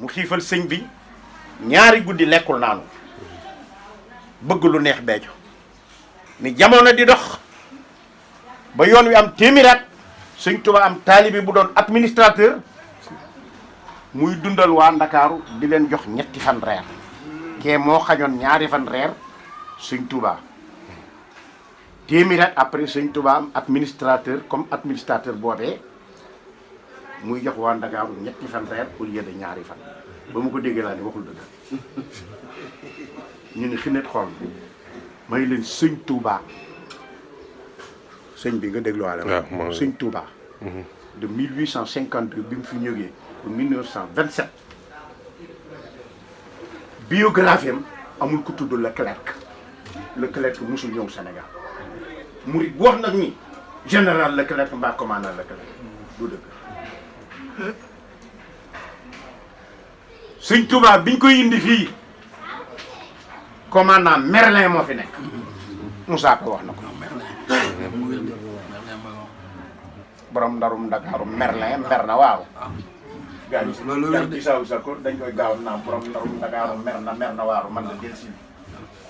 mu xiifal sëñ bi ñaari guddi lekkul naanu bëgg lu neex Béthio ni jamono di dox ba yoon wi am téeméeraat sëñ Tuubaa am taalibe bu doon administrateur muy dundal waa Ndakaaru di leen jox ñetti fan reer kee moo xañoon ñaari fan reer sëñ Tuubaa téeméeraat après sëñ Tuubaa am administrateur comme administrateur boobee muy jox waa Ndakaaru ñetti fan reer au lieu de ñaari fan ba mu ko déggee laa ni waxul dëgg ñu ni xinet xool may leen sëñ Touba sëñ bi nga dégluwaale ma sëñ Touba de 1852 bi mu fi ñëwee ba 1927 biographie am amul ku tudd Leclerc musul ñëw Sénégal murid bu wax nag ni général Leclerc mbaa commandant Leclerc du dëgg sëñ Touba biñ koy indi fii commandant Merlin moo fi nekk Moussa ko wax na ko borom ndarum Ndakaaru Merlin mer na waaw gaa yi ci saw sa ko dañ koy gaaw naa borom ndarum Ndakaaru mer na waaru man la del si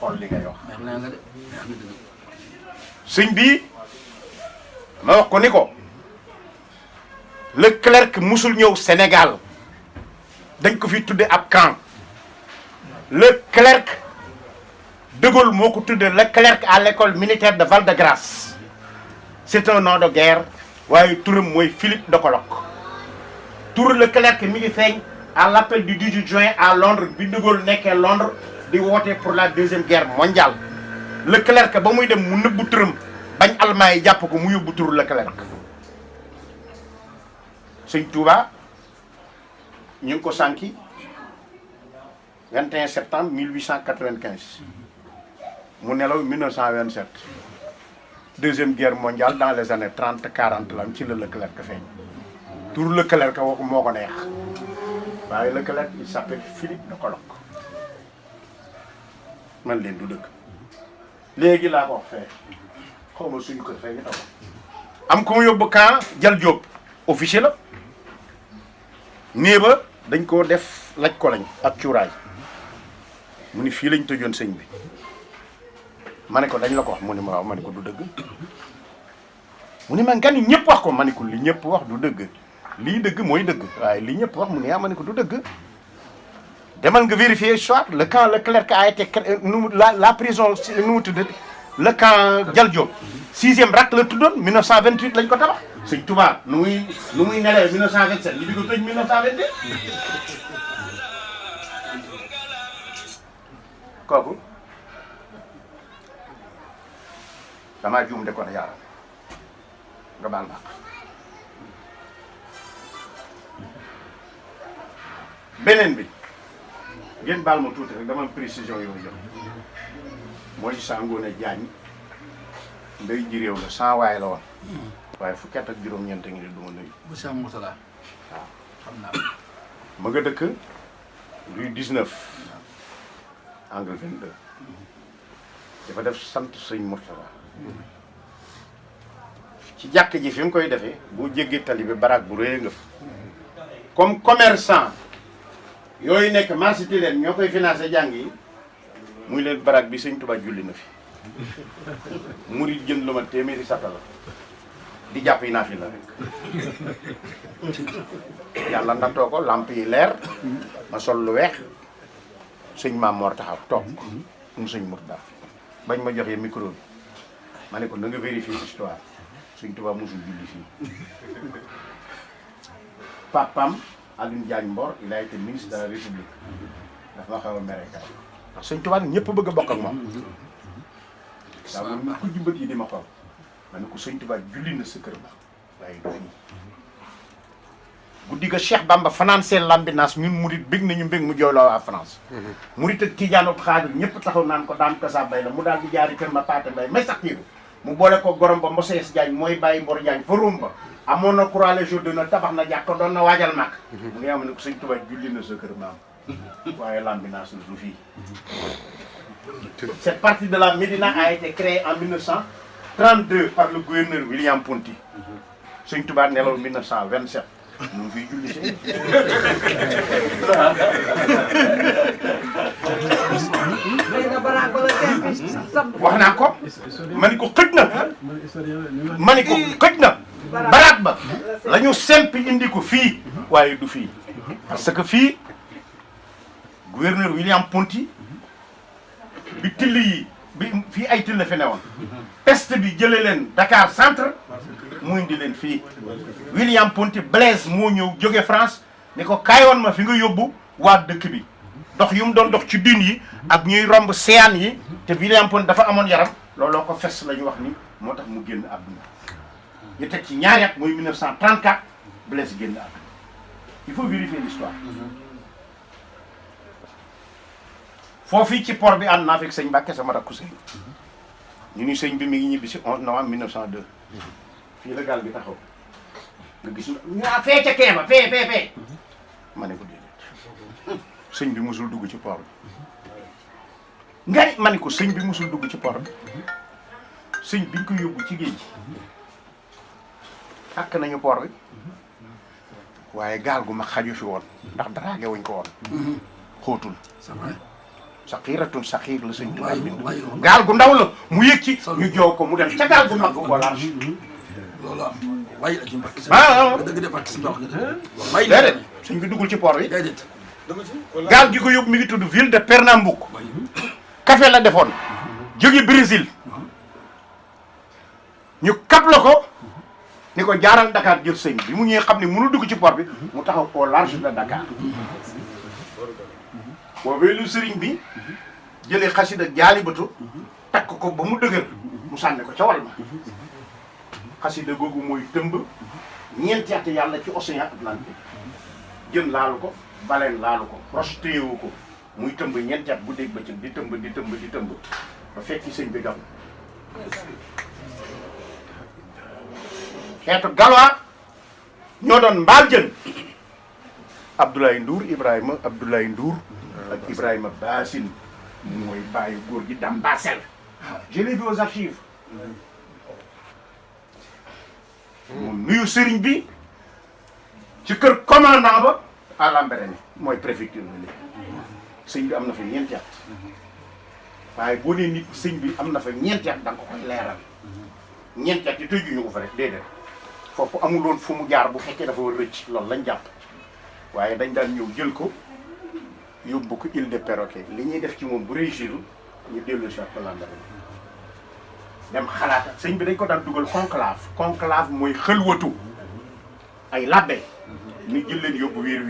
xool li ngay wax sëñ bi ma wax ko ni ko Leclerc musul ñëw Sénégal dañ ko fi tudde ab camp Leclerc De Gaulle moo ko tudde Leclerc à l'école militaire de Val-de-Grâce c'est un nom de guerre waaye turam mooy Philippe de Colloq tur Leclerc mi ngi feeñ à l'appel du 18 juin à Londres bi De Gaulle nekkee Londres di woote pour la deuxième guerre mondiale Leclerc ba muy dem mu nëbbu turam bañ Allemand yi jàpp ko mu yóbbu turu Leclerc sëñ Touba ñu ngi ko sànki 21 septembre 1895 mu nelaw 1927 deuxième guerre mondiale dans les années 30 40 la ci la Leclerc feeñ tur Leclerc waxu moo ko neex waaye Leclerc il s'appelle Philippe de Colloq man leen du dëgg léegi laa ko wax fee xaw ma suñu kër fee ñu taw am ko mu yóbbu camp Jal Diop officier la nee ba dañ koo def laj ko lañ ak cuuraay mu ni fii lañ tëjoon sëñ bi ma ne ko dañ la ko wax mu ni ma waaw ma ne ko du dëgg mu ni ma nga ni ñëpp wax ko ma ne ko li ñëpp wax du dëgg lii dëgg mooy dëgg waaye li ñëpp wax mu ni ma ne ko du dëgg demal nga vérifier soit le camp Leclerc a été la prison nu mu tudd le camp Jal Diop 6e rak la tuddoon 1928 lañ ko tabax sëñ Touba nu muy nelawee 1927 li di ko tëj 1922 kooku damaa juum de ko ne yàlla nga baal ma beneen bi ngeen baal ma tuuti rek dama am précision yooyu jox mooy Sangoné Diagne ndey ji réew la 100 waaye la woon waaye fukki at ak juróom-ñeent ngi du ma nuyu. bu Cheikh Mourtala waaw xam naa ma nga dëkk rue 19 angle 22 dafa def sant sëñ Mourtala ci jàkk ji fi mu koy defee boo jéggee tali bi baraag bu rëy nga fa comme commerçant yooyu nekk marché leen ñoo koy financé jàng yi muy leen baraag bi sëñ Tuubaa julli na fi murid jënd lu ma téeméeri satala di jàpp yi naa fi la rek yàlla nattoo ko lamp yi leer ma sol lu weex sëñ Maam Mor taxaw toog mu sëñ Mourtada bañ ma joxee micro bi ma ne ko na nga vérifier histoire sëñ Tuubaa mosul julli fii papam Alioune Diagne Mbor il a été ministre de la République dafa ma xaw a mere kay ndax sëñ Tuubaa ñëpp bëgg a bokk ak moom daa moom ku jubbat yi di ma xool ma ne ko sëñ Tuubaa julli na sa kër ba waaye du fii guddi ga Cheikh Bamba fanaan seen lambinaas ñun murit bég nañu mbég mu jooyloo waa France murit ak Tijaan ak Xaadir ñëpp taxaw naan ko daam kasa bay la mu daal di jaari kër ma paate mbay may sax tiiru mu boole ko gorom ba Moses Diagne mooy bàyyi Mbor Diagne fa Rome ba amoon na croix légion d'honneur tabax na jàkk doon na waajal màkk mu ngi am ne ko sëñ Tuubaa julli na sa kër maam waaye lambinaas la du fii. Cette partie de la Médina a été créée en 1900 32 par le gouverneur William Ponty Sëñ Tuubaa nelaw 1927 mu ngi fiy julli si wax naa ko ma ni ko xëj na ma ni ko xëj na baraat ba la ñu sempi indi ko fii waaye du fii parce que fii gouverneur William Ponty bi till yi bi fii ay till fi newoon peste bi jële leen Dakar centre mu indi leen fii William Ponty Blaise moo ñëw jóge France ni ko kaayoon ma fi nga yóbbu waa dëkk bi dox yu mu doon dox ci dune yi ak ñuy romb séan yi te William Ponty dafa amoon yaram looloo ko fes la ñu wax ni moo tax mu génn àdduna ñu teg ci ñaari at muy 1934 Blaise génn àdduna il faut vérifier l'histoire foofii ci port bi ànd naa fekk sëñ Mbàkke sama rakku sëñ ñu ni sëñ bi mi ngi ñibbi si 11 novembre 1902 fii la gaal bi taxaw nga gis ñaa fee ca kee ba fee ma ne ko déedéet sëñ bi musul dugg ci port bi nga ma ne ko sëñ bi musul dugg ci port bi sëñ biñ ko yóbbu ci géej gi fàkk nañu port bi waaye gaal gu ma xaju fi woon ndax daraage wuñ ko woon xóotul saqiiratun saqiir la sëñ Tuubaa bind gaal gu ndaw la mu yëg ci ñu joow ko mu dem ca gaal gu mag ko large loolu am waaye la ci mbàkk dëgg de fàkk si ndox déedéet sëñ bi duggul ci port bi gaal gi ko yóbbu mi ngi tudd ville de Pernambouc café la defoon jóge Brésil ñu kap la ko ni ko jaaral Dakar jël sëñ bi mu ñëwee xam ne mënul dugg ci port bi mu taxaw au large de Dakar boobee lu sëriñ bi jëlee xasida jaalibatu takk ko ba mu dëgër mu sànni ko ca wal ma xasida googu mooy tëmb ñeenti at yàlla ci océan Atlantique jën laalu ko baleen laalu ko roche téyewu ko muy tëmb ñeenti at bu dégg bëccëg di tëmb di tëmb di tëmb ba fekki sëñ bi gam xeetu galwaa ñoo doon mbaal jën Abdoulaye Ndour Ibrahima Abdoulaye Ndour ak Ibrahima Bassine mooy bàyyi góor gi dam Bassel je l'ai vu aux archives mu nuyu sëriñ bi ci kër commandant ba à Lambaréné mooy préfecture bi léegi sëñ bi am na fa ñeenti at waaye boo nee nit sëñ bi am na fa ñeenti at da nga ko koy leeral ñeenti at yi tëjuñu ko fa rek déedéet foofu amuloon fu mu jaar bu fekkee dafa war rëcc loolu lañ jàpp waaye dañ daan ñëw jël ko yóbbu ko île de Perroquet li ñuy def ci moom bu réussir ñu dellu si ko Lambaréné dem xalaat sëñ bi dañ ko daan dugal conclave mooy xëlwatu ay labbe ñu jël leen yóbbu wiir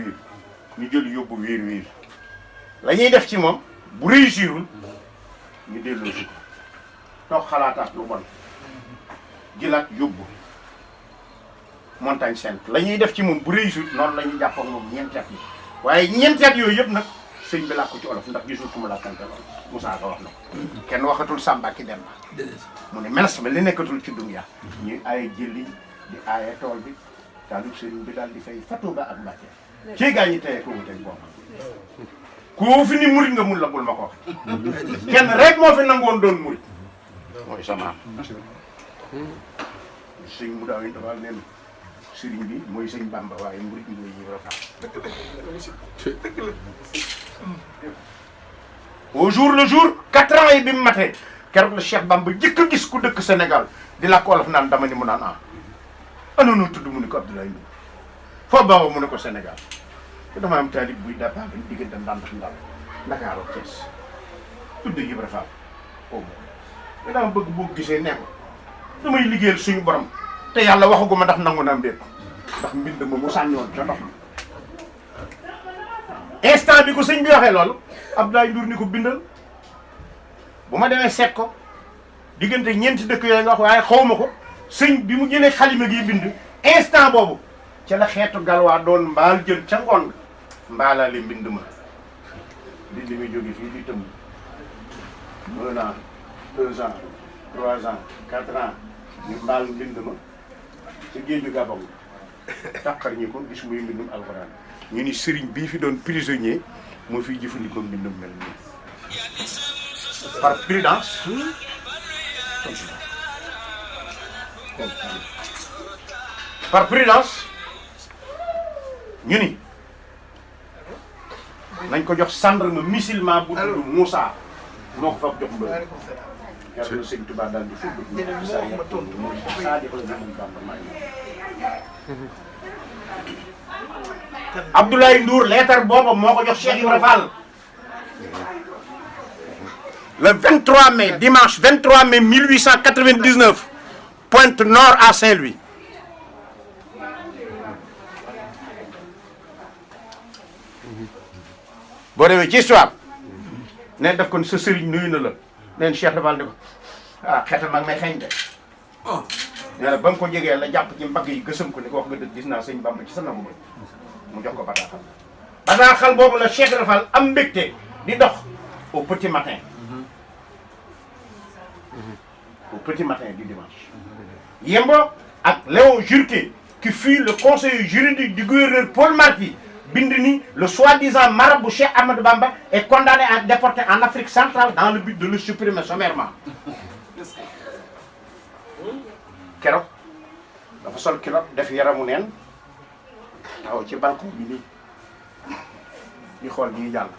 ñu jël yóbbu wiir la ñuy def ci moom bu réussirul ñu delloo si ko toog xalaataat lu bon jëlaat yóbbu Montagne Sainte la ñuy def ci moom bu réussir noonu la ñuy jàpp ak moom ñeenti at yi waaye ñeenti at yooyu yëpp nag sëñ bi làkk ko ci olof ndax gisul ku mu làkkante loolu Moussa Ka wax na ko kenn waxatul Samba ki Demba mu ne meles ma li nekkatul ci dunya ñuy aaye jëli di aaye tool bi taalib sëriñ bi daal di fay Fatouba ak Mbacke ci gaa ñi teye ko wuteeg boobu ku fi ni murit nga mun la bul ma ko wax kenn rek moo fi nangoon doon murit mooy sama sëñ mu daaw yi dafa nen sëriñ bi mooy sëñ Bamba waaye murit mooy ñi au jour le jour 4 ans yi bi mu matee keroog la Cheikh Bamba jëkk a gis ku dëkk Sénégal di làkk wolof naan dama ni mu naan anoonu tudd mu ne ko Abdoulaye Ndour foo baaxoo mu ne ko Sénégal te dama am taalib buy dapaa bañ diggante ndànd ndal Dakar ak Thiès tudd Ibra Fall o te dama bëgg boo gisee ne ko damay liggéeyal suñu borom te yàlla waxaguma ndax nangu na mbéet ndax mbind ma mu sànniwoon ca ndox instant bi ko sëñ bi waxee loolu Abdoulaye Ndour ni ko bindal bu ma demee seet ko diggante ñeenti dëkk yooyu nga wax waaye xaw ma ko sëñ bi mu jëlee xalima gi bind instant boobu ca la xeetu galwaa doon mbaal jën ca ngoon mbaalaale mbind ma mbind mi jóge fii di tëmb 1 an 2 ans 3 ans 4 ans ñu mbaal mbind ma ca géeju Gabon tàqar ñi ko gis muy mbindum alxuraan ñu ni sëriñ bii fi doon prisonnier moo fiy jëfandikoo mbindum mel nii par prudence par prudence ñu ni nañ ko jox gendarme musulman bu tudd Moussa moo ko fa jox mbër yàlla na sëñ Tuubaa daal di fukk Abdoulaye Ndour leetar booba moo ko jox Cheikh Ibra Fall le 23 mai dimanche 23 mai 1899 Pointe Nord à Saint-Louis boo demee ci histoire neen def kon sa sëriñ nuyu na la neen Cheikh Ibra Fall di ko ah xeetal mag may xeeñ de nee na ba mu ko jegee la jàpp ci mbagg yi gësam ko ni ko wax nga dëgg gis naa sëñ Bamba ci sa nangu ba mu jox ko bataaxal boobu la Cheikh Ibra Fall am mbégte di dox au petit matin du dimanche yembo ak Léon Jurquet qui fut le conseiller juridique du gouverneur Paul Marty bind ni le soi-disant marabout Cheikh Ahmadou Bamba est condamné à être déporté en Afrique centrale dans le but de le supprimer sommairement keroog dafa sol kilo def yaramu neen taw ci balcon bi nii di xool ñuy jàll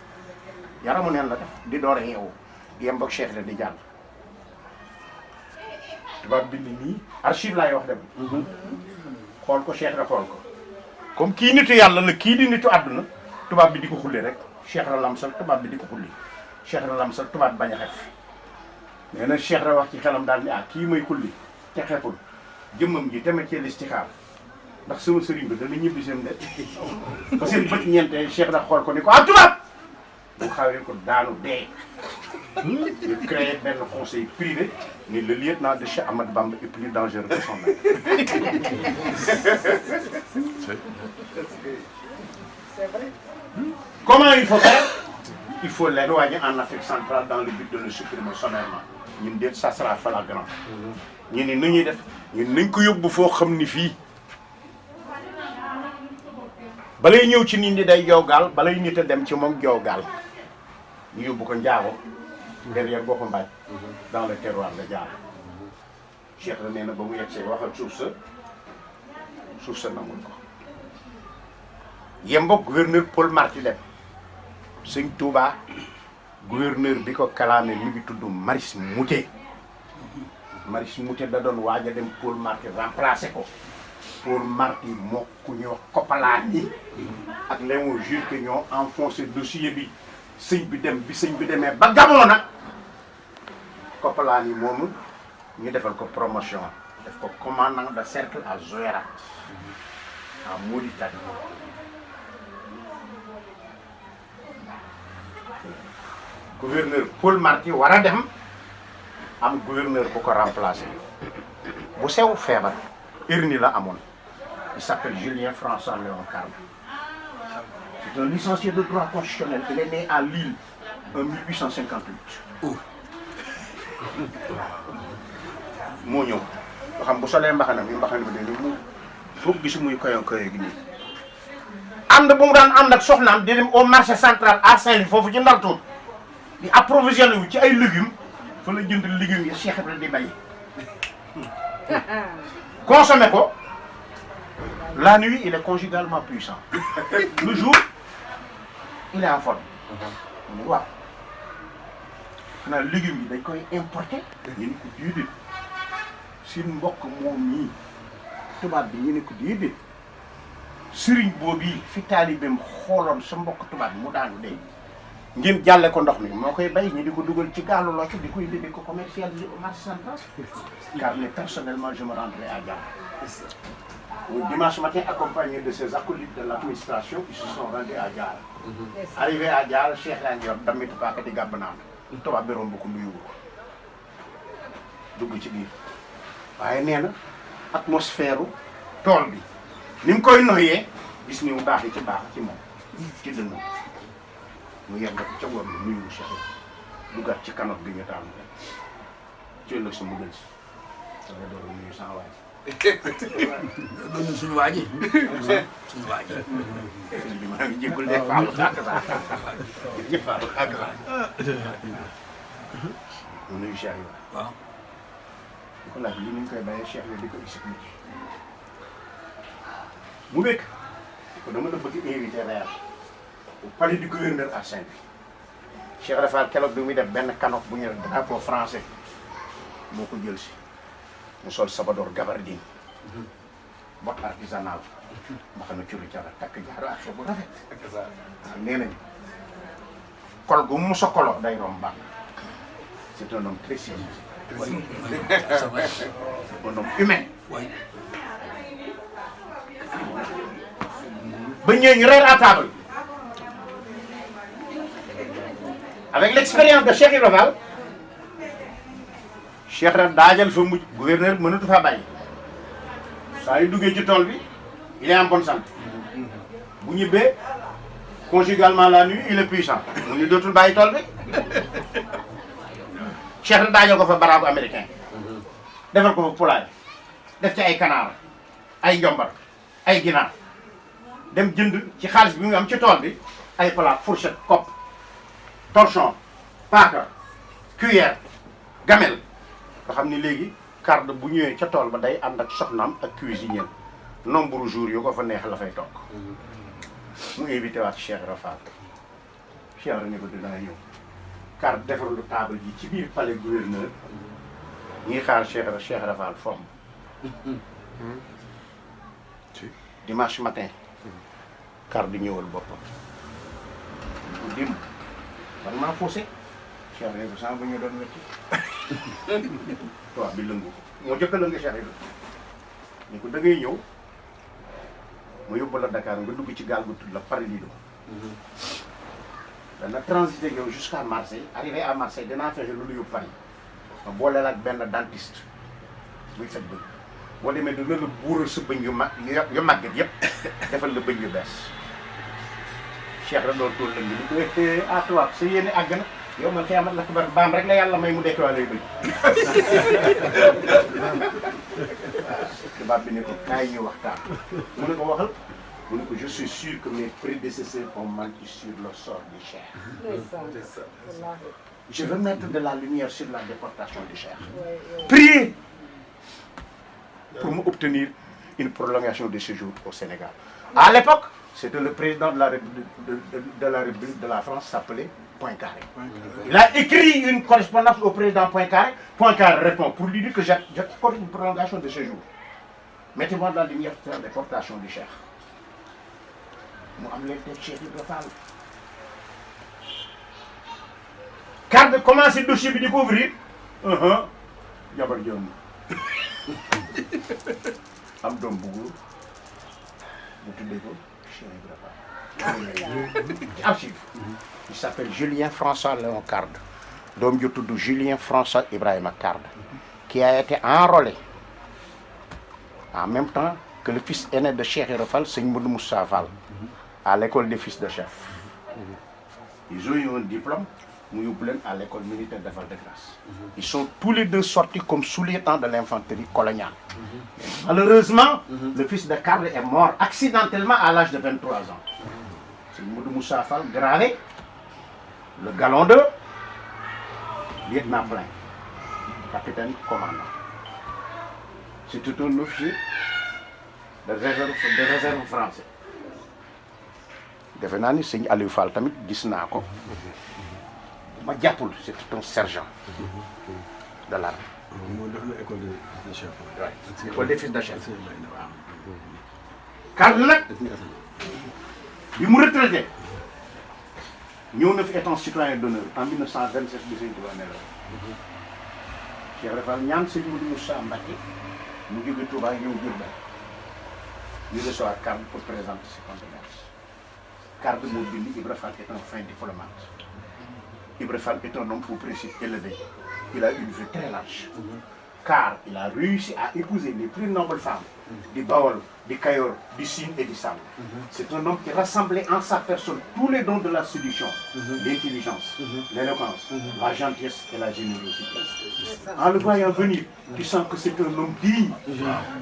yaramu neen la def di door a yeewu yemb ak Cheikh la di jàll tubaab bind nii archive laay wax dem xool ko Cheikh la xool ko comme kii nitu yàlla la kii di nitu àdduna tubaab bi di ko xulli rek Cheikh la lamsal tubaab bi di ko xulli Cheikh la lamsal tubaab bañ a xef nee na Cheikh la wax ci xelam daal ni ah kii may xulli te xeful jëmmam ji tamit ci listixaar ndax sama sëriñ bi dana ñibbi seen de ba seen bët ñeente Cheikh la xool ko ni ko ah tubaab bu xawee ko daanu dee ñu créé benn conseil privé ni le lieutenant de Cheikh Ahmadou Bamba est plus dangereux que son maître. C'est vrai. Comment il faut faire? Il faut l'éloigner en Afrique centrale dans le but de le supprimer sommairement. ñun de ça sera flagrant. ñu ni nu ñuy def ñun nañ ko yóbbu foo xam ni fii balay ñëw ci nit ñi day joow gaal balay nit a dem ci moom joow gaal ñu yóbbu ko njaago derrière Bokk Mbaaj dans le terroir la jaar Cheikh la nee na ba mu yegsee waxal suuf sa nangul ko yemboog gouverneur Paul Marty dem Sëñ Touba gouverneur bi ko kalaame mi ngi tudd Maurice Moutet da doon waaj a dem Paul Marty remplacé ko Paul Marty moo ku ñuy wax Koppalaani ak Léon Jurquet ñoo enfoncé dossier bi sëñ bi demee ba Gabon nag Koppalaani moomu ñu defal ko promotion def ko commandant de cercle à Zouérat en Mauritanie gouverneur Paul Marty war a dem am gouverneur bu ko remplacé bu sew feebar hernie la amoon il s'appelle Julien François Léon Carme c'est un licencié de droit constitutionnel il est né à Lille en 1858 moo ñëw nga xam bu solee mbaxana bi dañu mu foog gis muy koyo gi nii ànd bu mu daan ànd ak soxnaam di dem au marché central à Saint-Louis foofu ci Ndartuut di approvisionné wu ci ay légumes fa la jënd légumes yi Cheikh Ibrahima di bay consommé ko la nuit il est conjugalement puissant le jour il est en forme mu ne waaw xanaa légumes yi dañ koy importé ñu ni ko déedéet seen mbokk moom ñii tubaab bi ñu ni ko déedéet sëriñ boobu yi fi taalibeem xooloon sa mbokk tubaab mu daanu dee ngeen jàlle ko ndox mi moo koy bay ñu di ko dugal ci gaalu locc di koy indi ko commercialiser au marché central car mais personnellement je me rendrai à Diarra. Dimanche matin accompagné de ses acolytes de l'administration ils se sont rendus à Diarra. Arrivé à Diarra Cheikh yaa ngi yor damitu paaka di gàbb naan tubaab bi romb ko nuyu ko dugg ci biir waaye nee na atmosphère tool bi ni mu koy noyyee gis ni mu baax yi ci baax ci moom ci dënn mu yegg ca ngoon bi nuyu Cheikh duggaat ci kanot bi ñu taal ci ëllëg sa mu gën si da nga door a nuyu sans waay doon suñu waa ji suñu waa ji sëñ bi maa ngi jéggul de faalu ak saa jëf faalu ak saa mu nuyu Cheikh yi waaw ko laaj li ñu koy bàyyee Cheikh di ko expliqué mu nekk ko dama la bëgg invité Réal au palais du gouverneur à Saint-Louis. Cheikh Rafal keroog bi muy def benn canot bu ñu def drapeau français moo ko jël si mu sol sabadoor gabardine bot artisanal ma xam ne curu cara takk jaaru ak bu rafet waaw nee nañu kol gu mu sa kolo day romb baax c'est un homme très sérieux un homme humain ba ñëwee ñu reer à table avec l'expérience de Cheikh Ibrahima Fall Cheikh Ra daajal fa mujj gouverneur mënatu faa bàyyi saa yu duggee ci tool bi il est en bonne santé bu ñibbee conjugalement la nuit il est puissant mu ñu dootul bàyyi tool bi Cheikh Ra daajal ko fa baraabu américain defal ko fa poulailler def ci ay kanaar ay njombar ay ginaar dem jënd ci xaalis bi mu am ci tool bi ay plat fourchette coppe torchon paaka cuillère gamelle nga xam ni léegi carte bu ñëwee ca tool ba day ànd ak soxnaam ak cuisinier nombre jours yu ko fa neex la fay toog mu invité waat Cheikh Rafal Cheikh Ra ne ko dina ñëw carte defaru table ji ci biir palais gouverneur ñuy xaar Cheikh Rafal fomm dimanche matin carte di ñëwal boppam bu dim man maa faussé Cheikh Ibrahima sama bu ñu doon métti waaw bi lëngu moo jëkk a lëngu Cheikh Ibrahima ni ko da ngay ñëw mu yóbbu la Dakar nga dugg ci gaal gu tudd la Paradiso dana transité yow jusqu'à Marseille arrivé à Marseille dinaa fexe lu lu yóbbu Paris ma booleel ak benn dentiste buy faj bëñ boo demee dina la buural sa bëñ yu màgget yëpp defal la bëñ yu bees Cheikh Ra doon tool la ngi ni ko atuwaat sa yéene àgg na yow man xiyaamat la xibaar baam rek la yàlla may mu dekkiwaa lay bëñ tubaab bi ne ko kaay ñu waxtaan mu ne ko waxal mu ne ko je suis sûr que mes prédécesseurs ont menti sur le sort du Cheikh je veux mettre de la lumière sur la déportation du Cheikh priez pour me obtenir une prolongation de séjour au Sénégal. À l'époque, c'était le président de la République de la France s'appelait Poincaré. Il a écrit une correspondance au président Poincaré. Poincaré répond pour lui dire que j'accorde une prolongation de séjour. Mettez-moi de la lumière sur la déportation du Cheikh. Mu am leen teg Cheikh Ibrahima Fall. Carte commencé dossier bi di ko ouvrir. jabar joon am doom bu góor mu tuddee ko Cheikh Ibrahima ci archive il s'appelle Julien François Léon Carde doom ju tudd Julien François Ibrahima Carde qui a été enrôlé en même temps que le fils aîné de Cheikh Ibrahima Fall, Seigne Modou Moussa Fall, à l'école des fils de chef. Ils ont eu un diplôme à l'école militaire de Val-de-Grâce. Ils sont tous les deux sortis comme sous-lieutenants de l'infanterie coloniale. Malheureusement, le fils de Carle est mort accidentellement à l'âge de 23 ans. C'est Modou Moussa Fall, gravé, le galon 2, lieutenant plein, capitaine commandant. C'est tout un officier de réserve français. defe naa ni sëñ Aliou Fall tamit gis naa ko ma jàppul c'est un sergent de l'armée. moo def na école de chef. waaw école des fils de chef. Carle nag bi mu retraité ñëw na fi étant citoyen d'honneur en 1927 bi sëñ Tuubaa ne la Cheikh Ibra Fall ñaan sëñ Modou Moussa Mbacké mu jóge Touba ñëw Diourbel ñu recevoir Carle pour présenter ses condoléances. Carle moo bind Ibra Fall est un fin diplomate. Ibra Fall est un homme au principe élevé. Il a une vue très large. Car il a réussi à épouser les plus nobles femmes du Bawol, du Kayor, du Sine et du Saloum. C'est un homme qui rassemblait en sa personne tous les dons de la séduction, l'intelligence, l'éloquence, la gentillesse et la générosité. En le voyant venir, tu sens que c'est un homme digne,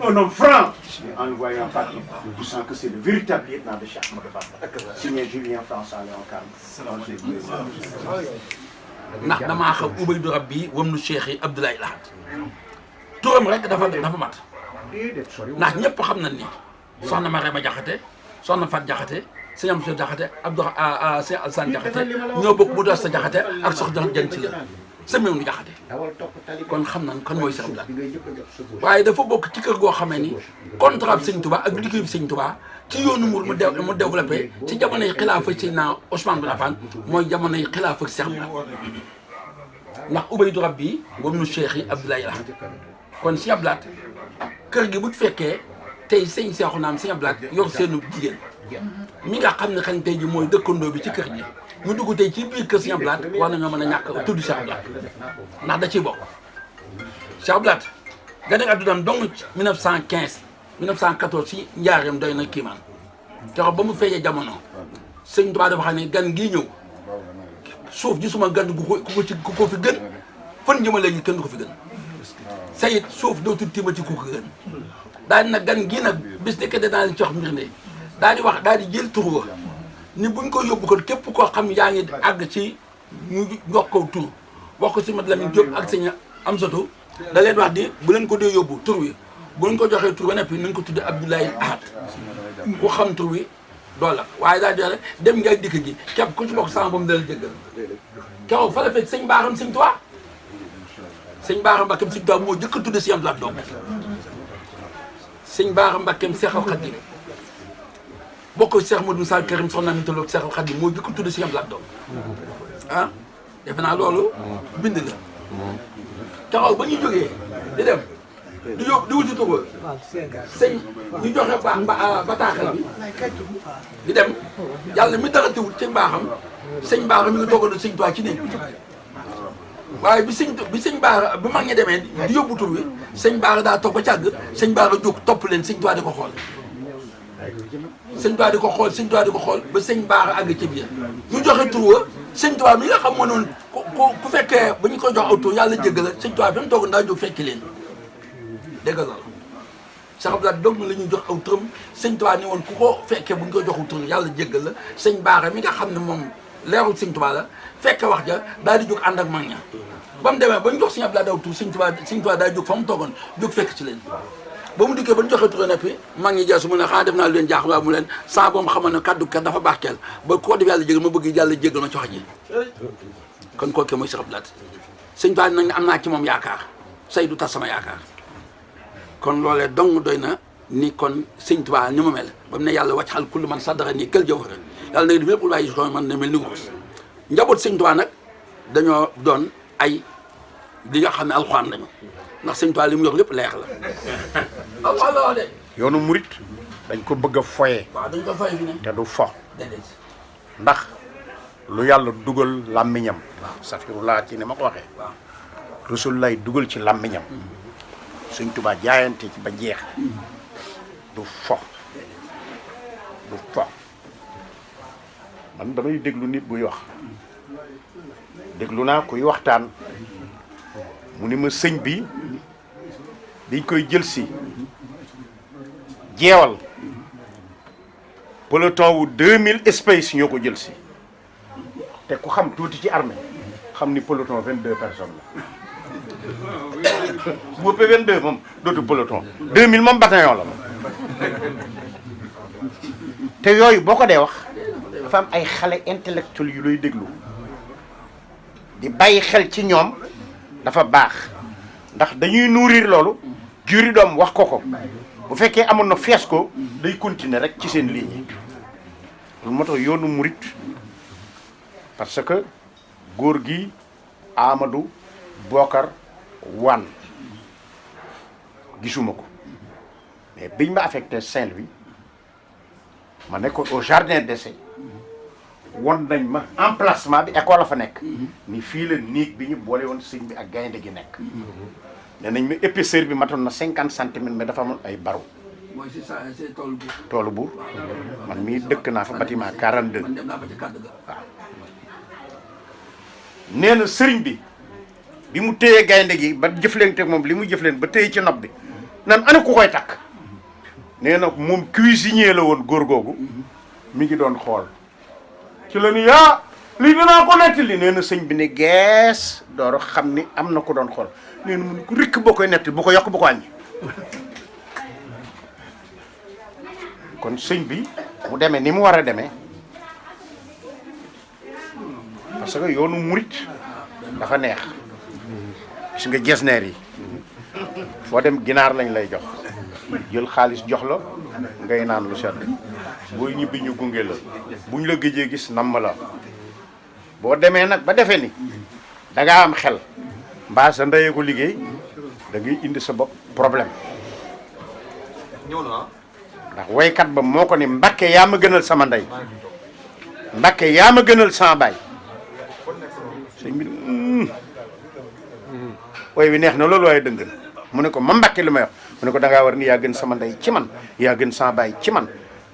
un homme franc. Et en le voyant partir, tu sens que c'est le véritable lieutenant de Cheikh Ahmadou Bamba. Signé Julien François Léon Carle. ndax damaa xam Ubaydu Rabbi wam nu Cheikh yi Abdoulaye Lahat turam rek dafa mat ndax ñëpp xam nañ ni soxna Marema Jaxate soxna Fat Jaxate sëñ Amsa Jaxate sëñ Alsaan Jaxate ñoo bokk bu doos sa Jaxate ak soxna Jën ci la sëmew nu Jaxate kon xam nañ kan mooy Cheikh Abdou Lahad waaye dafa bokk ci kër goo xamee ni contrat bi sëñ Touba ak liggéey bi sëñ Touba ci yoonu mur mu développé ci jamonoy xilaafa ci naa Ousmane Bin Affan mooy jamonoy xilaafa Cheikh Abdou Lahad ndax Ubaydu Rabbi wam nu Cheikh yi Abdoulaye Lahad kon Cheikh Abdou Lahad kër gi bu fekkee tey sëñ Seexu naam sëñ Abdou Lahad yor seenu jigéen mi nga xam ne xañ tey ji mooy dëkkandoo bi ci kër gi mu dugg tey ci biir kër sëñ Abdou Lahad war nañoo mën a ñàkk tudd Cheikh Abdou Lahad ndax da ciy bokk Cheikh Abdou Lahad gane addunaam dong 1915 1914 si njaareem doy na kiimaan keroog ba mu feeñee jamono sëñ Tuubaa dafa xam ne gan gii ñëw suuf gi suma gan ku ko fi gën fan jëmale gi kenn du ko fi gën sayit suuf dootul tiimati ku ko gën daal di nag gan gii nag bis ni que danaa leen jox mbir ne daal di wax daal di jël tur wa ni buñ ko yóbbu ko képp koo xam yaa ngi àgg ci ñu jox ko tur wax ko si Mat Lamin Jóob ak sëñ Amsatu da leen wax di bu leen ko dee yóbbu tur wi bu leen ko joxee tur ba neppi nañ ko tudde Abdoulaye Ahad ku xam tur wi doo la waaye daal di wax dem nga dikk gi képp ku ci bokk sama ba mu dal jéggal keroog fa la fekk sëñ Baaxam sëñ Tuubaa sëñ Baaxam Mbàkkeem sëñ Tuubaa moo jëkk a tudde si am laat doom sëñ Baaxam Mbàkkeem Seexal Xadiim bokk Cheikh Modou Sall Karim soxna mi tolloog Seexal Xadiim moo jëkk a tudde si am laat doom ah defe naa loolu bind la keroog ba ñu jógee di dem di yóbbu di wuti Tuuba sëñ ñu joxe bataaxal bi di dem yàlla mi dara tiwut sëñ Baaxam sëñ Baaxam mi ngi toogoon sëñ Tuubaa ci néeg bi waaye bi sëñ Baaxa bi mag ñi demee di yóbbu tur wi sëñ Baaxa daa toog ba càgg sëñ Baaxa jóg topp leen sëñ Tuubaa di ko xool sëñ Tuubaa di ko xool sëñ Tuubaa di ko xool ba sëñ Baaxa àgg ci biir ñu joxe tur wa sëñ Tuubaa mi nga xam moo noonu ku fekkee ba ñu koy jox aw tur yàlla jéggal la sëñ Tuubaa fi mu toog ndaa jóg fekki leen dégg nga loolu Cheikh Abdou Lahad dog la ñuy jox aw turam sëñ Tuubaa ni woon ku ko fekkee bu ñu koy joxu tur yàlla jéggal la sëñ Baaxa mi nga xam ne moom leerul sëñ Tuubaa la fekke wax ja daal di jóg ànd ak mag ña ba mu demee ba ñu jox sëñ Abdou Lahad aw tur sëñ Tuubaa daal jóg fa mu toogoon jóg fekk ci leen ba mu dikkee ba ñu joxee tur neppi mag ñi jeesu mu ne xanaa def naa lu leen jaax waaye mu leen saa boom xamal ne kaddu kat dafa barkeel ba koo def yàlla jégal ma bëgg yàlla jégal ma ci wax ji kon kooku mooy Cheikh Abdou Lahad sëñ Tuubaa nag ne am naa ci moom yaakaar say du tas sama yaakaar kon loolee dong doy na ni kon sëñ Tuubaa ni mu mel ba mu ne yàlla wàcc xal kullu man saddara nii kël jawhara yàlla nag def lépp lu waaye ko man ne mel ni wurus njaboot sëñ Tuubaa nag dañoo doon ay li nga xam ne alxuraan lañu ndax sëñ Tuubaa li mu yor lépp leer la alxuraan la wax de yoonu murit dañ ko bëgg a foye waaw dañ ko fay fi ne te du fo déedéet ndax lu yàlla dugal làmmiñam safirullah ci ni ma ko waxee waaw rasul lay dugal ci làmmiñam sëñ Tuubaa jaayante ci ba jeex du fo man damay déglu nit buy wax déglu naa kuy waxtaan mu ni ma sëñ bi biñ koy jël si jeewal peloton wu 2000 espèces ñoo ko jël si te ku xam tuuti ci armée xam ni peloton 22 personnes la bu ëppee 22 moom dootu peloton 2000 moom bataillon la moom te yooyu boo ko dee wax dafa am ay xale intellectuel yu lay déglu di bàyyi xel ci ñoom dafa baax ndax dañuy nourrir loolu juri doom wax ko bu fekkee amoon na fees ko day continuer rek ci seen ligne lu moo tax yoonu murit parce que góor gi Amadou Bokar Wane gisuma ko mais biñ ma affecté Saint-Louis ma nekkoon au jardin d'essai won nañ ma emplacement bi école la fa nekk ni fii la néeg bi ñu boole woon sëñ bi ak gaynde gi nekk nee nañ ma épaisseur bi matoon na 50 centimètres mais dafa amoon ay barreaux mooy si sa si toolu buur toolu buur man mii dëkk naa fa bâtiment 42 man dem naa ba ci kàddu ga waaw nee na sëriñ bi mu téyee gaynde gi ba jëflante moom li muy jëflante ba téye ci nopp bi nan ana ku koy takk nee na moom cuisinier la woon góor googu mi ngi doon xool ci la ni lii dinaa ko nettali nee na sëñ bi ne gees door xam ni am na ko doon xool nee na mu ne ko rikk boo koy nett bu ko yokk bu ko wàññi kon sëñ bi mu demee ni mu war a demee parce que yoonu murit dafa neex gis nga jesneer yi foo dem ginaar lañ lay jox jël xaalis jox la ngay naan lu sedd booy ñibbi ñu gunge la buñ la gëjee gis namm la boo demee nag ba defee ni da ngaa am xel mbaa sa ndeyee ko liggéey da ngay indi sa bopp problème ndax woykat ba moo ko ni Mbàkke yaa ma gënal sama ndey Mbàkke yaa ma gënal sama baay sëñ bi woy wi neex na loolu waaye dëng na mu ne ko ma Mbàkke li may wax mu ne ko da ngaa war ni yaa gën sama ndey ci man yaa gën sama baay ci man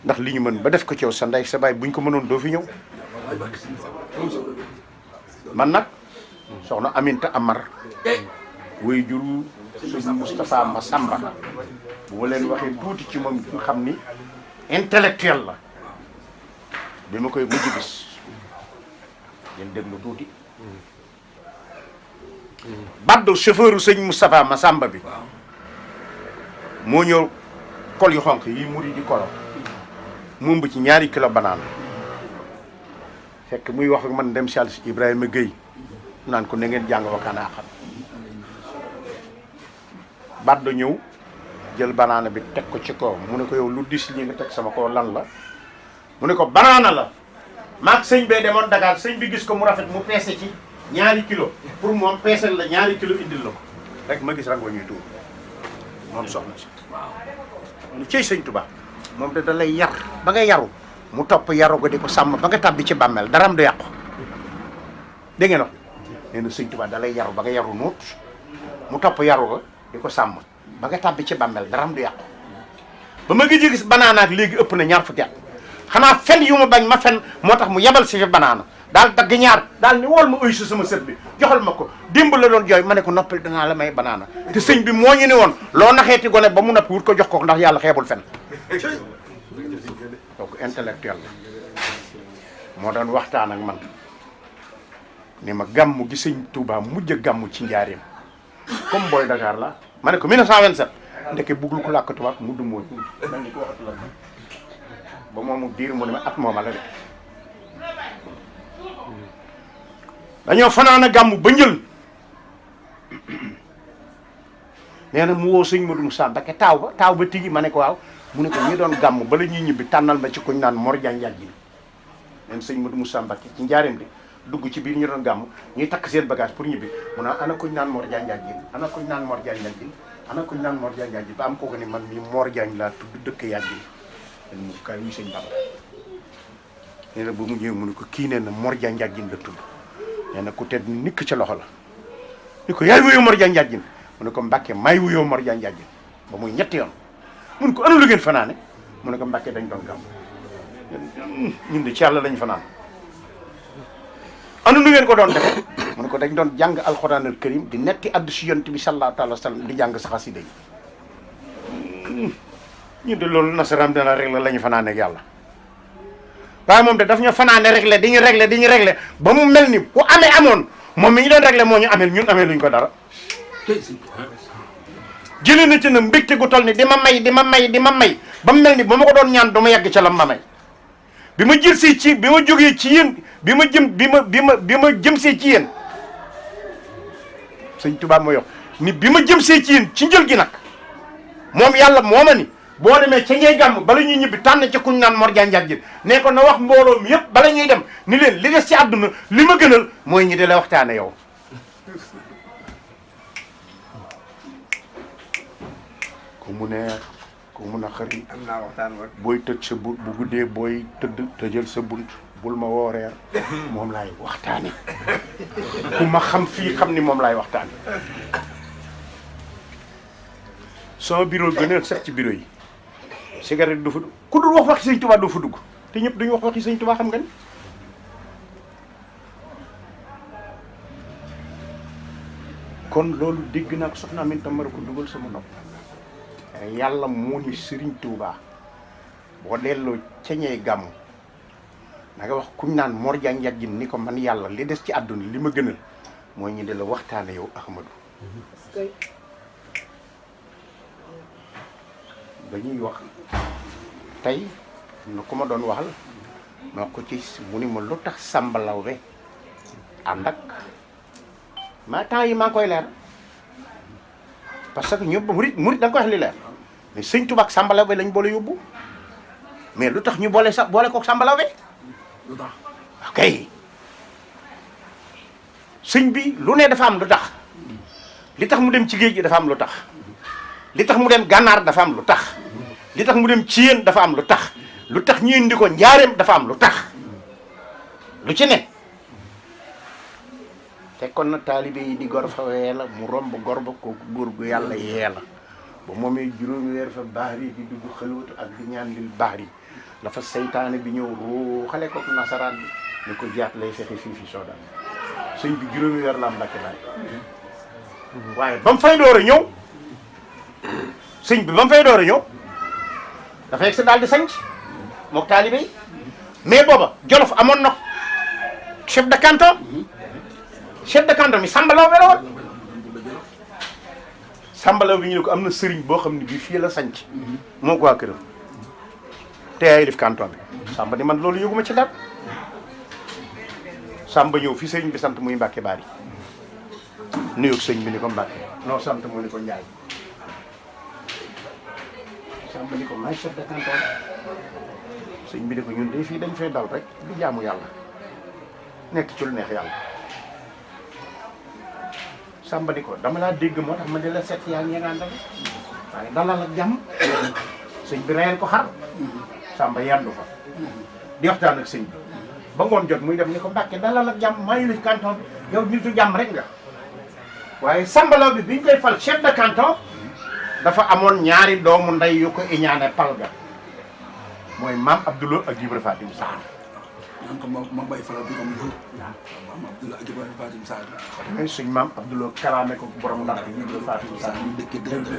ndax li ñu mën ba def ko ci yow sa ndey sa baay buñ ko mënoon doo fi ñëw man nag soxna Aminta Amar way juru sëñ Moustapha Massamba bu ma leen waxee tuuti ci moom nga xam ni intellectuel la bi ma koy mujj gis ngeen déglu tuuti baddu chauffeuru sëñ Moustapha Massamba bi moo ñëw kol yu xonq yi muri di kolo moom bi ci ñaari kilo banaan fekk muy wax ak man dem si àll si Ibrahima Gueye naan ko na ngeen jàng wakkaanaa xam baddu ñëw jël banaana bi teg ko ci kaw mu ne ko yow lu dis li nga teg sama kaw lan la mu ne ko banaana la maag sëñ bee demoon Dakar sëñ bi gis ko mu rafet mu peese ci ñaari kilo pour moom peesel la ñaari kilo indil la ko rek ma gis rango ñuy tuur moom soxna si lu cey sëñ Tuubaa moom da lay yar ba nga yaru mu topp yaru ko di ko sàmm ba nga tàbbi ci bàmmeel daram du yàqu dégg ngeen wax nee na sëñ Tuubaa da lay yaru ba nga yaru nuut mu topp yaru ko di ko sàmm ba nga tàbbi ci bàmmeel daram du yàqu ba ma ngi gis banaana ak léegi ëpp na ñaar fukki at xanaa fen yu ma bañ ma fen moo tax mu yebal si fi banaana daal dagg ñaar daal ni wool ma uy si sama sët bi joxal ma ko démb la doon jooy ma ne ko noppal danaa la may banaana te sëñ bi moo ñu ne woon loo naxeeti gone ba mu noppi wut ko jox ko ndax yàlla xeebul fen donc intellectuel la moo doon waxtaan ak man ni ma gàmmu gi sëñ Touba mujj a gàmmu ci njaareem comme booy Dakar la ma ne ko 1927 ndeke buggul ko làkk tubaab mu dumóoy mel ni ko waxatu la ba moomu diir mu ne ma at mooma la de dañoo fanaan a gàmmu ba njël nee na mu woo sëñ Modou Moussa Mbacké taaw ba tigi ma ne ko waaw mu ne ko ñi doon gàmmu bala ñuy ñibbi tànnal ma ci kuñ naan Mor Diagne Yadjine neen sëñ Modou Moussa Mbacké ci njaareem di dugg ci biir ñu doon gàmmu ñuy takk seen bagage pour ñibbi mu ne ana kuñ naan Mor Diagne Yadjine ana kuñ naan Mor Diagne Yadjine ana kuñ naan Mor Diagne Yadjine ba am kooku ni man mii Mor Diagne laa tudd dëkk Yadjine den mu kaay wuy sëñ Bamba nee na ba mu ñëwee mu ne ko kii nee na Mor Diagne Yadjine la tudd nee na ku tedd nikk ca loxo la ni ko yaay wuyoo Mor Diagne Yadjine mu ne ko Mbàkke may wuyoo Mor Diagne Yadjine ba muy ñetti yoon mun ko ana lu ngeen fanaane mu ne ko Mbàkke dañ doon gàmm ñun de ci yàlla lañ fanaan ana lu ngeen ko doon defe mu ne ko dañ doon jàng alxuraanal karim di netti addu si yonent bi sallallahu alayhi wa sallam di jàng sa xasida yi ñun de loolu nasaraam dana réglé la ñu fanaane ak yàlla waaye moom de daf ñu fanaane réglé di ñu réglé ba mu mel ni bu amee amoon moom mi ñu doon réglé moo ñu amee ñun amee luñ ko dara jëlee na ci na mbégte gu toll ni di ma may ba mu mel ni ba ma ko doon ñaan du ma yegg ca lam ma may bi ma jël see ci bi ma jógee ci yéen bi ma jëm see ci yéen sëñ Tuubaa mooy wax ni bi ma jëm see ci yéen ci njël gi nag moom yàlla moo ma ni boo demee ca ngay gàmm bala ñuy ñibbi tànn ci kuñ naan Mor Diagne Yadjine ne ko na wax mbooloo mi yëpp bala ñuy dem ni leen li des ci àdduna li ma gënal mooy ñi di la waxtaane yow ku mu neex ku mun a xëri am naa waxtaan wa booy tëj sa bu guddee booy tëjal sa bunt bul ma woo reer moom laay waxtaane ku ma xam fii xam ni moom laay waxtaane sama bureau gëneel sax ci bureau yi cigarette du fa dugg ku dul wax waxi sëñ Tuubaa du fa dugg te ñëpp duñu wax waxi sëñ Tuubaa xam nga ni kon loolu dégg naa ko soxna Aminta Mara ko dugal sama nopp yàlla moo ni Sëriñ Tuubaa boo delloo ca ñey gàmmu da nga wax kuñ naan Mor Diagne Yadjine ni ko man yàlla li des ci àdduna li ma gënal mooy ñu de la waxtaane yow Ahmadou ba ñuy wax tey na ku ma doon waxal ma ko ci mu ni ma lu tax Samba Lawbe ànd ak ma temps yi maa ngi koy leer parce que ñëpp murit da nga koy wax li leer mais sëñ Tuubaa ak Samba Lawbe lañ boole yóbbu mais lu tax ñu boole kook Samba Lawbe lu tax ok sëñ bi lu ne dafa am lu tax li tax mu dem ci géej gi dafa am lu tax li tax mu dem gànnaar dafa am lu tax li tax mu dem ci yéen dafa am lu tax ñu indi ko njaareem dafa am lu tax lu ci ne te kon na taalibe yi di gor fa wee la mu romb gor ba ko góor gu yàlla yee la ba moomee juróomi weer fa baxri di dugg xëlwatu ak di ñaan lil baxri la fa seytaane bi ñëw roo xale ko nasaraan bi ni ko jaat lay fexe fii fi soodaan sëñ bi juróomi weer la am Mbàkke laay waaye ba mu fay door a ñëw sëñ bi ba mu fay door a ñëw dafa yegg sa daal di sanc mook taalibe yi mais booba Jolof amoon na chef de canton mi Samba Lawbe la woon Samba Lawbe bi ñu ne ko am na sëriñ boo xam ne bii fii la sanc moo ko waa këram te yaay lif canton bi Samba ni man loolu yëguma ci dara Samba ñëw fi sëriñ bi sant muy Mbàkke Baari nuyoog sëñ bi ni ko Mbàkke non sant mu ni ko Njaay Samba ni ko maay chef de canton sëñ bi ni ko ñun de fii dañ fay dal rek di jaamu yàlla nekk ci lu neex yàlla Samba ni ko dama laa dégg moo tax ma di la seet yaa ngi ñegaan dal waaye dalal ak jàmm sëñ bi reyal ko xar Samba yendu fa di waxtaan ak sëñ bi ba ngoon jot muy dem ni ko Mbàkke dalal ak jàmm maa ngi lif canton bi yow nitu jàmm rek nga waaye Samba Lawbe bi ñu koy fal chef de canton dafa amoon ñaari doomu ndey yu ko iñaane pal ga mooy maam Abdoulou ak Ibra Fatim Sarr naan ko ma bay fala bi comme jour maam Abdoulou ak Ibra Fatim Sarr mais suñ maam Abdoulou kalaame ko borom Ndar Ibra Fatim Sarr ñu dëkk dëgg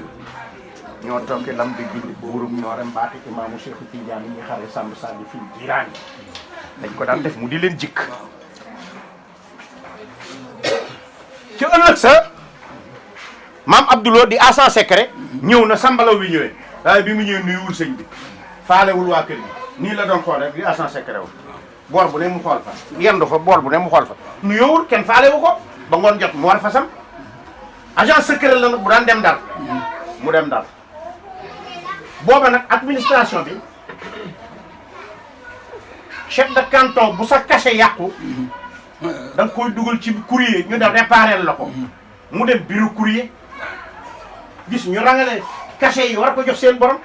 ñoo tokki lam di gindi buurum ñoo rem mbaati imaamu Cheikh Tidiane ñi xare Samb Sall fii Jiraan dañ ko daan def mu di leen jikk ci ëllëg sa maam Abdoulou di agent secret ñëw na Samba Lawbe bi ñëwee waaye bi mu ñëwee nuyuwul sëñ bi faalewul waa kër gi nii la doon xool rek di agent secret wu boor bu ne mu xool fa yendu fa boor bu ne mu xool fa nuyoowul kenn faalewu ko ba ngoon jot mu war fa sam agent secret la nag bu daan dem Ndar mu dem Ndar booba nag administration bi chef de canton bu sa cachet yàqu da nga koy dugal ci courrier ñu def réparer la ko mu dem bureau courrier gis ñu rangale cachet yi war ko jox seen borom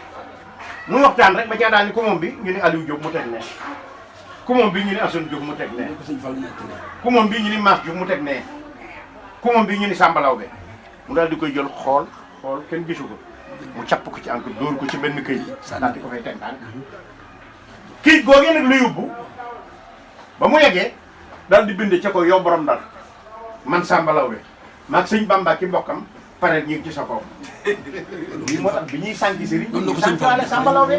muy waxtaan rek ba caa daal ni ku moom bi ñu ni Aliou Diop mu teg ne ku moom bi ñu ni Assane Diop mu teg ne ku moom bi ñu ni Mass Diop mu teg ne ku moom bi ñu ni Samba Lawbe mu daal di koy jël xool kenn gisu ko mu capp ko ci encre dóor ko ci benn këyit daal di ko fay teg tànk këyit googee nag lu yóbbu ba mu yeggee daal di bind ca ko yow borom Ndar man Samba Lawbe maag sëñ Bamba ki mbokkam pare ñu ngi ci sa kaw lii moo tax bi ñuy sànki sëriñ bi sànkiwaale Samba Lawbe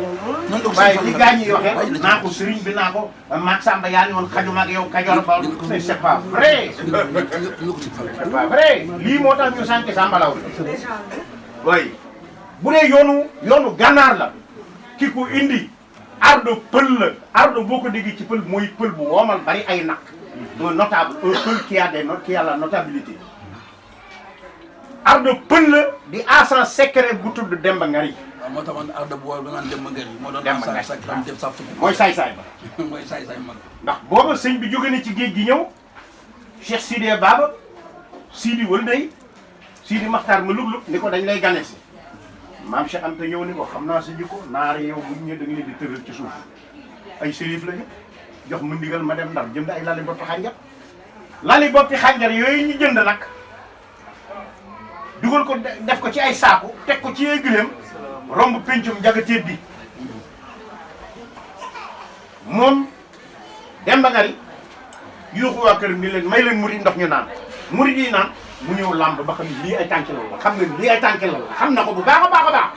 waaye li gaañ yi waxee naa ko sëriñ bi naa ko maag Samba yaa ni woon xaju maag yow Kajoor ba mais c'est pas vrai c'est pas vrai lii moo tax ñu sànki Samba Lawbe waaye bu dee yoonu gànnaar la ki ko indi ardo pël la ardo boo ko déggee ci pël mooy pël bu woomal bari ay naq un notable un pël qui a la notabilité ardo pël la di agent secret bu tudd Demba Ngari waaw moo tax man ardo bu woowu da ngaan Demba Ngari moo doon Demba Ngari def saf mooy saay-saay ba mooy saay-saay mag ndax booba sëñ bi jóge na ci géej gi ñëw Cheikh Sidi Baba Sidi wal day Sidi Maxtaar ma lug-lug ni ko dañ lay gane si maam Cheikh Anta ñëw ni ko xam naa sa jikko naar yow bu ñu ñëwee da nga leen di tëral ci suuf ay sérif lañu jox ma ndigal ma dem Ndar jënd ay lali boppi xànjar lali boppi xànjar yooyu ñu jënd nag dugal ko def ko ci ay saaku teg ko ci ay gëléem romb pencum jagateet bi moom Demba Ngari yuuxu waa kër ni leen may leen murid ndox ñu naan murid yi naan mu ñëw làmb ba xam ne lii ay tànk la xam nga lii ay tànk la xam na ko bu baax a baax a baax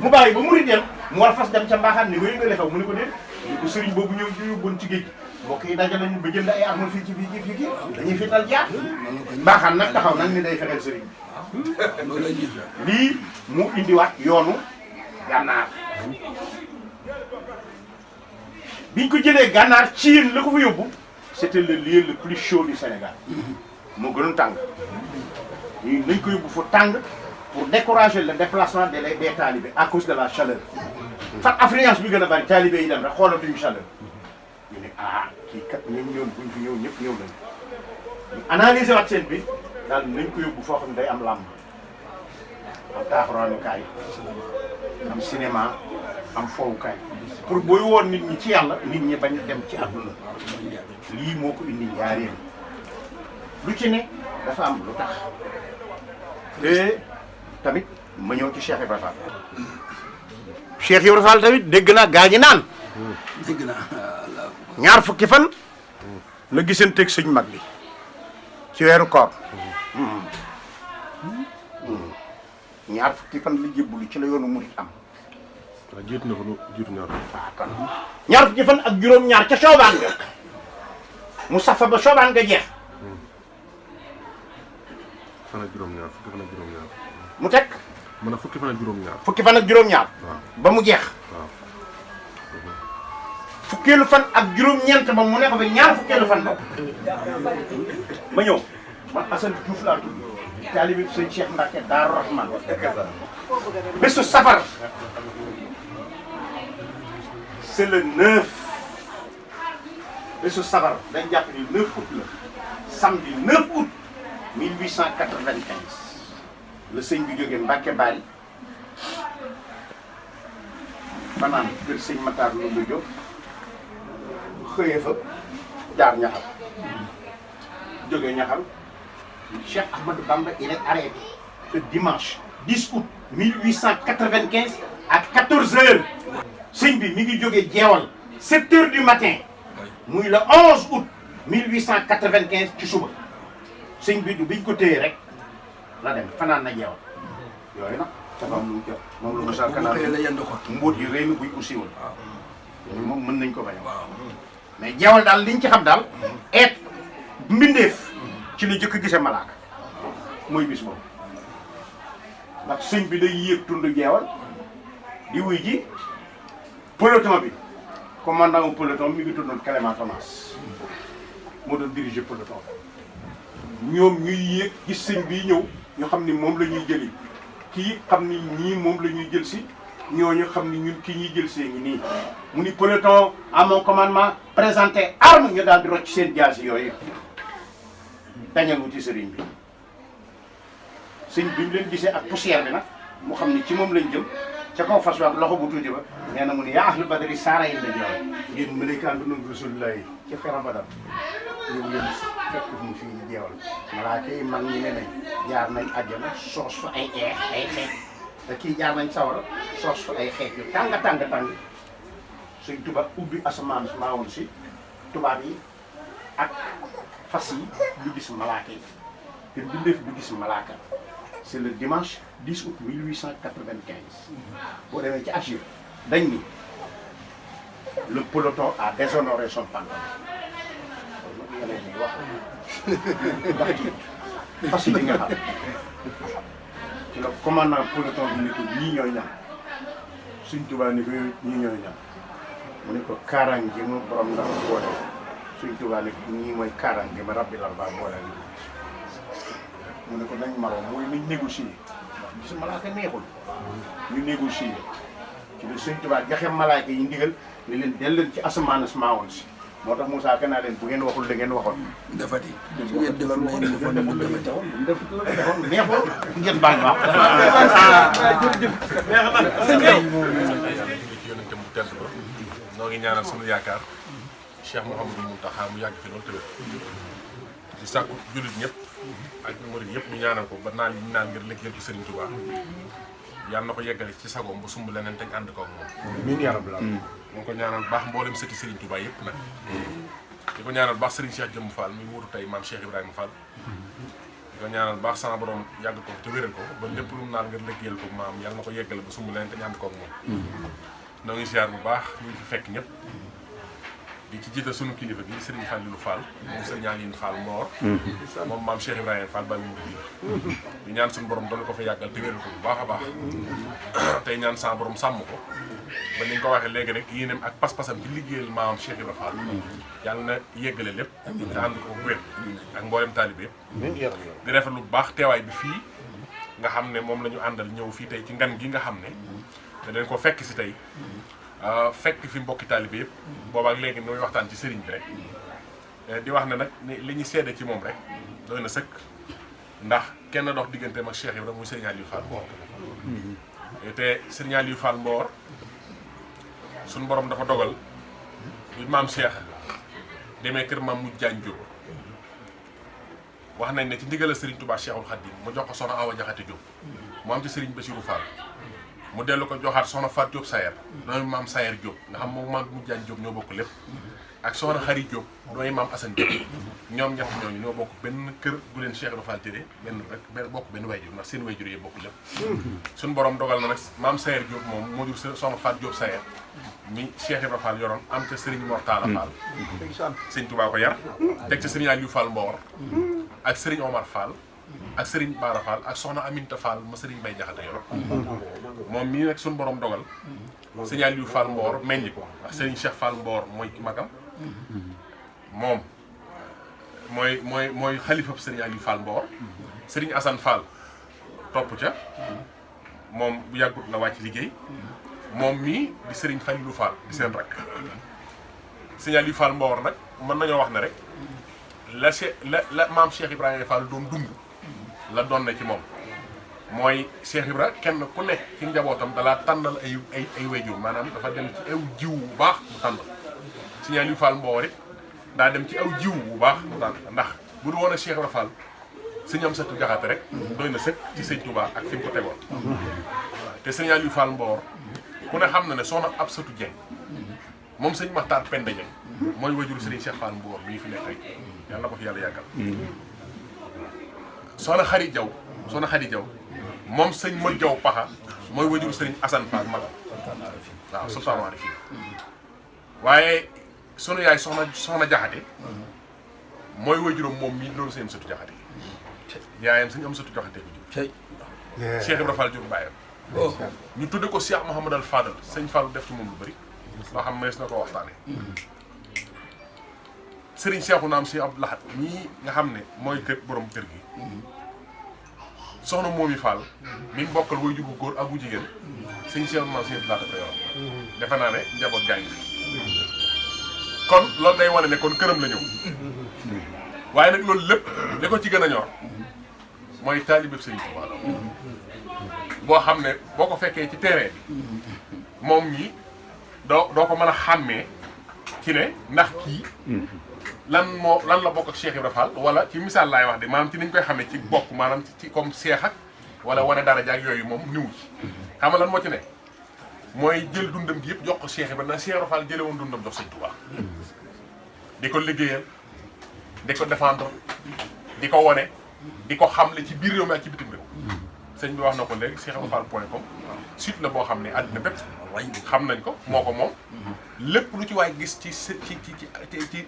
mu bàyyi ba murid dem mu war fas dem ca mbaaxaan ni wéy nga lefaw mu ni ko déet ni ko sëriñ boobu ñëw ci yóbboon ci géej mbokk yi dajale nañu ba jënd ay armes fii ci fii dañuy fital jaar baaxaan nag taxaw nag ni day fexeel sëriñ bi lii mu indiwaat yoonu gànnaar biñ ko jëlee gànnaar Chine la ko fa yóbbu c'était le lieu le plus chaud du Sénégal moo gënoon tàng ñu nañ ko yóbbu fa tàng pour décourager le déplacement des talibés à cause de la chaleur fan affluence bi gën a bari talibé yi dem rek xoolatuñu chaleur ñu ne ah kii kat ñun ñoon buñ fi ñëw ñëpp ñëw nañ ñu analyser waat seen bi daal nañ ko yóbbu foo xam ne day am làmb am taaxuraanukaay am cinéma am fowukaay pour booy woon nit ñi ci yàlla nit ñi bañ dem ci àdduna lii moo ko indi njaareem lu ci ne dafa am lu tax te tamit ma ñëw ci Cheikh Ibrahima Fall Cheikh Ibrahima Fall tamit dégg naa gaa ñi naan dégg naa ñaar fukki fan la gisanteeg sëñ mag bi ci weeru koor ñaar fukki fan la jébbalu ci la yoonu murit am waaw jiitu na ko lu jiitu ñaar. waaw kon ñaar fukki fan ak juróom-ñaar ca soobaan nga mu safa ba soobaan nga jeex fan ak juróom-ñaar fukki fan ak juróom-ñaar. mu teg man a fukki fan ak juróom-ñaar. fukki fan ak juróom-ñaar waaw ba mu jeex waaw. fukkeelu fan ak juróom-ñeent ba mu nekk fa ñaar fukkeelu fan ba ma ñëw man Assane Diouf laa tudd taalibe sëñ Cheikh Mbacke Daaru Rahman bésu safar c'est le 9 bésu safar dañ jàpp ni 9 août la samedi 9 août 1895 la sëñ bi jógee Mbacke Bari fanaan kër sëñ Matar Lo nga jóg xëyee fa jaar ñaxal jógee ñaxal Cheikh Ahmadou Bamba il est arrêté le dimanche 10 août 1895 à 14 heures sëñ bi mi ngi jógee jeewal 7 heures du matin muy le 11 août 1895 ci suba sëñ bi du biñ ko téye rek la dem fanaan na jeewal yooyu nag dafa am lu mu jot moom lu mosal kanam la yendu ko mbóot yi réew mi buñ ko siiwal yooyu moom mën nañ ko bañ a mais jeewal daal liñ ci xam daal eet mbindeef ci la jëkk gisee malaaka mooy bis boobu ndax sëñ bi day yéeg tund jeewal di wuy ji peloton bi commandant wu peloton mi ngi tuddoon Clément Thomas moo doon diriger peloton ñoom ñuy yéeg gis sëñ bi ñëw ñu xam ni moom la ñuy jëli kii xam ni ñii moom la ñuy jël si ñooñu xam ni ñun kii ñuy jël see ngi nii mu ni peloton à mon commandement présenté arme ñu daal di rocc seen jaasi yooyu dañal wu ci sëriñ bi sëñ bi mu leen gisee ak poussière bi nag mu xam ni ci moom lañ jëm ca kaw fas waak loxo bu tuuti ba nee na mu ni yaa ahlu badri saara yi la jox ngeen mënekaan du noonu rasulullah yi ci xera badar ñëw leen fekk mu fii ñu jeewal malaaka yi mag ñi ne nañ jaar nañ àjjana soos fa ay xeet te kii jaar nañ sawara soos fa ay xeet yu tàng suñ tubaab ubbi asamaan maawoon si tubaab yi ak fas yi du gis malaaka yi te bindeef du gis malaaka c'est le dimanche 10 août 1895 boo demee ci archive dañ ni le peloton a déshonoré son pantalon loolu nga leen di wax ndax ci fas yi nga xam ci la commandant peloton bi ni ko ñii ñooy ñam suñ tubaab ni ko ñii ñooy ñam mu ne ko kaaraan ji mu borom ndax boole suñ tubaab ni ko ñii mooy kaaraan ji ma rabbi lal ba boole mu ne ko nañ maroo mooy nañ négocier gis malaaka neexul ñu négocier ci la sëñ Tuubaa joxe malaaka yi ndigal ne leen delleen ci asamaan maawoon si moo tax Moussa Ka naa leen bu ngeen waxul da ngeen waxoon defati su ngeen deful la ngeen defoon mu defati neexul ngeen baal baax ci yonente mu tedd ba noo ngi ñaanal sunu yaakaar Cheikh Mouhamadou Mountakha mu yàgg fi loolu tamit di sàkku jullit ñëpp ak murid yëpp ñu ñaanal ko ba naan ñu naan ngir liggéeyal ci Serigne Touba yàlla na ko yeggale ci sagoom ba sumb leneen te ñu ànd ko ak moom. miin yaa rabbi ñu ngi ko ñaanal baax mboolem sëti Serigne Touba yëpp nag. di ko ñaanal baax Serigne Cheikh Jëmb Fall mi wuutu tey maam Cheikh Ibrahima Fall. di ko ñaanal baax sama borom yàgg ko te wéral ko ba lépp lu mu naan ngir liggéeyal ko maam yàlla na ko yeggale ba sumb leneen te ñu ànd ko ak moom. noo ngi siyaar bu baax ñu ngi fi fekk ñëpp di ci jiital sunu kilifa gi Serigne Fallilou Fall moom Serigne Aline Fall Mor moom maam Cheikh Ibrahima Fall Baye Mouride di ñaan suñu borom doon ko fa yàggal te wéral ko bu baax a baax tey ñaan sa borom sàmm ko ba ni nga ko waxee léegi rek yéeneem ak pas-pasam ci liggéeyal maam Cheikh Ibrahima Fall yàlla na yeggale lépp te ànd ko wér ak mboolem taalibe yëpp di rafetlu bu baax teewaay bi fii nga xam ne moom la ñu àndal ñëw fii tey ci ngan gi nga xam ne te dañ ko fekk si tey fekk fi mbokki taalibe yëpp boobaak léegi nooy waxtaan ci sëriñ bi rek di wax ne nag li ñu seede ci moom rek doy na sëkk ndax kenn dox digganteem ak Cheikh Ibrahima muy Serigne Aliou Fall Mboor te Serigne Aliou Fall Mboor suñu borom dafa dogal bi maam Cheikh demee kër maam Mujj Jaañ Jóob wax nañ ne ci ndigal Serigne Touba Cheikhul Khadim mu jox ko soxna Awa Jaxate Jóob mu am ci Serigne Bassirou Fall mu dellu ko joxaat soxna Faat Diop Sayer dooy maam Sayer Diop nga xam moom maam Mujj Jaañ Diop ñoo bokk lépp ak soxna Xari Diop dooy maam Assane Diop ñoom ñett ñooñu ñoo bokk benn kër bu leen Cheikh Ibra Fall jëlee benn bokk benn wayjur ndax seen wayjur yi bokk lépp suñu borom dogal na nag maam Sayer Diop moom moo jur soxna Faat Diop Sayer mi Cheikh Ibra Fall yoroon am ca Serigne Mortala Fall Sëñ Touba ko yar teg ca Serigne Aliou Fall Mboor ak Serigne Omar Fall ak Serigne Bara Fall ak soxna Aminta Fall ma Serigne Bay Jaxate yor moom mii nag suñu borom dogal Serigne Aliou Fall Mboor meññ ko ndax Serigne Cheikh Fall Mboor mooy magam moom mooy xalifab Serigne Aliou Fall Mboor Serigne Assane Fall topp ca moom bu yàggut la wàcc liggéey moom mii di Serigne Fallilou Fall di seen rakk Serigne Aliou Fall Mboor nag mën nañoo wax ne rek la maam Cheikh Ibrahima Fall doon dund la doon na ci moom mooy Cheikh Ibra kenn ku nekk ci njabootam dalaa tànnal ay wayjur maanaam dafa dem ci aw jiw bu baax mu tànnal Serigne Aliou Fall Mboor it daa dem ci aw jiw bu baax mu tànnal ndax bu du woon a Cheikh Ibra Fall Serigne Amsatou Diakhaté rek doy na sëkk ci Sëñ Touba ak fi mu ko tegoon te Serigne Aliou Fall Mboor ku ne xam na ne soxna Absatou Dieng moom sëñ Maxtaar Penda Dieng mooy wajuru Serigne Cheikh Fall Mboor mii fi nekk tey yàlla na ko fi yàlla yàggal soxna Xari Jaw moom sëñ Mër Jaw Paxa mooy wajuru Serigne Assane Fall mag waaw sultaanu Arifin waaye sunu yaay soxna Jaxate mooy wajuram moom mii loolu sëñ Amsatou Jaxate yaayam sëñ Amsatou Jaxate ko jur Cheikh Ibra Fall jur baayam ñu tudde ko Cheikh Mouhamadal Fadal sëñ Fall def ci moom lu bëri loo xam mees na ko waxtaane Serigne Cheikhu naam si Abdou Lahad ñii nga xam ne mooy kër borom kër gi soxna Moomi Fall mi ngi bokkal way jur bu góor ak bu jigéen sëñ Cheikhu naam si Abdou Lahad ko yoroon defe naa ne njaboot gaa ngi kon loolu day wane ne kon këram la ñëw waaye nag loolu lépp li ko ci gën a ñor mooy taalibe Sëriñ Tuubaa boo xam ne boo ko fekkee ci terrain bi moom ñi doo ko mën a xàmmee ci ne ndax kii lan la bokk ak Cheikh Ibra Fall wala ci misaal laay wax de maanaam ci niñ koy xamee ci bokk maanaam ci comme seex ak wala wane dara jaag yooyu moom niw ci xam nga lan moo ci ne mooy jël dundam gi yëpp jox ko Cheikh Ibra na Cheikh Ibra Fall jële woon dundam jox Sëriñ Tuubaa di ko liggéeyal di ko défendre di ko wone di ko xamle ci biir réew mi ak ci bitim réew sëñ bi wax na ko léegi cheikhibrafall.com site la boo xam ne àddina bépp xam nañ ko moo ko moom lépp lu ci waay gis ci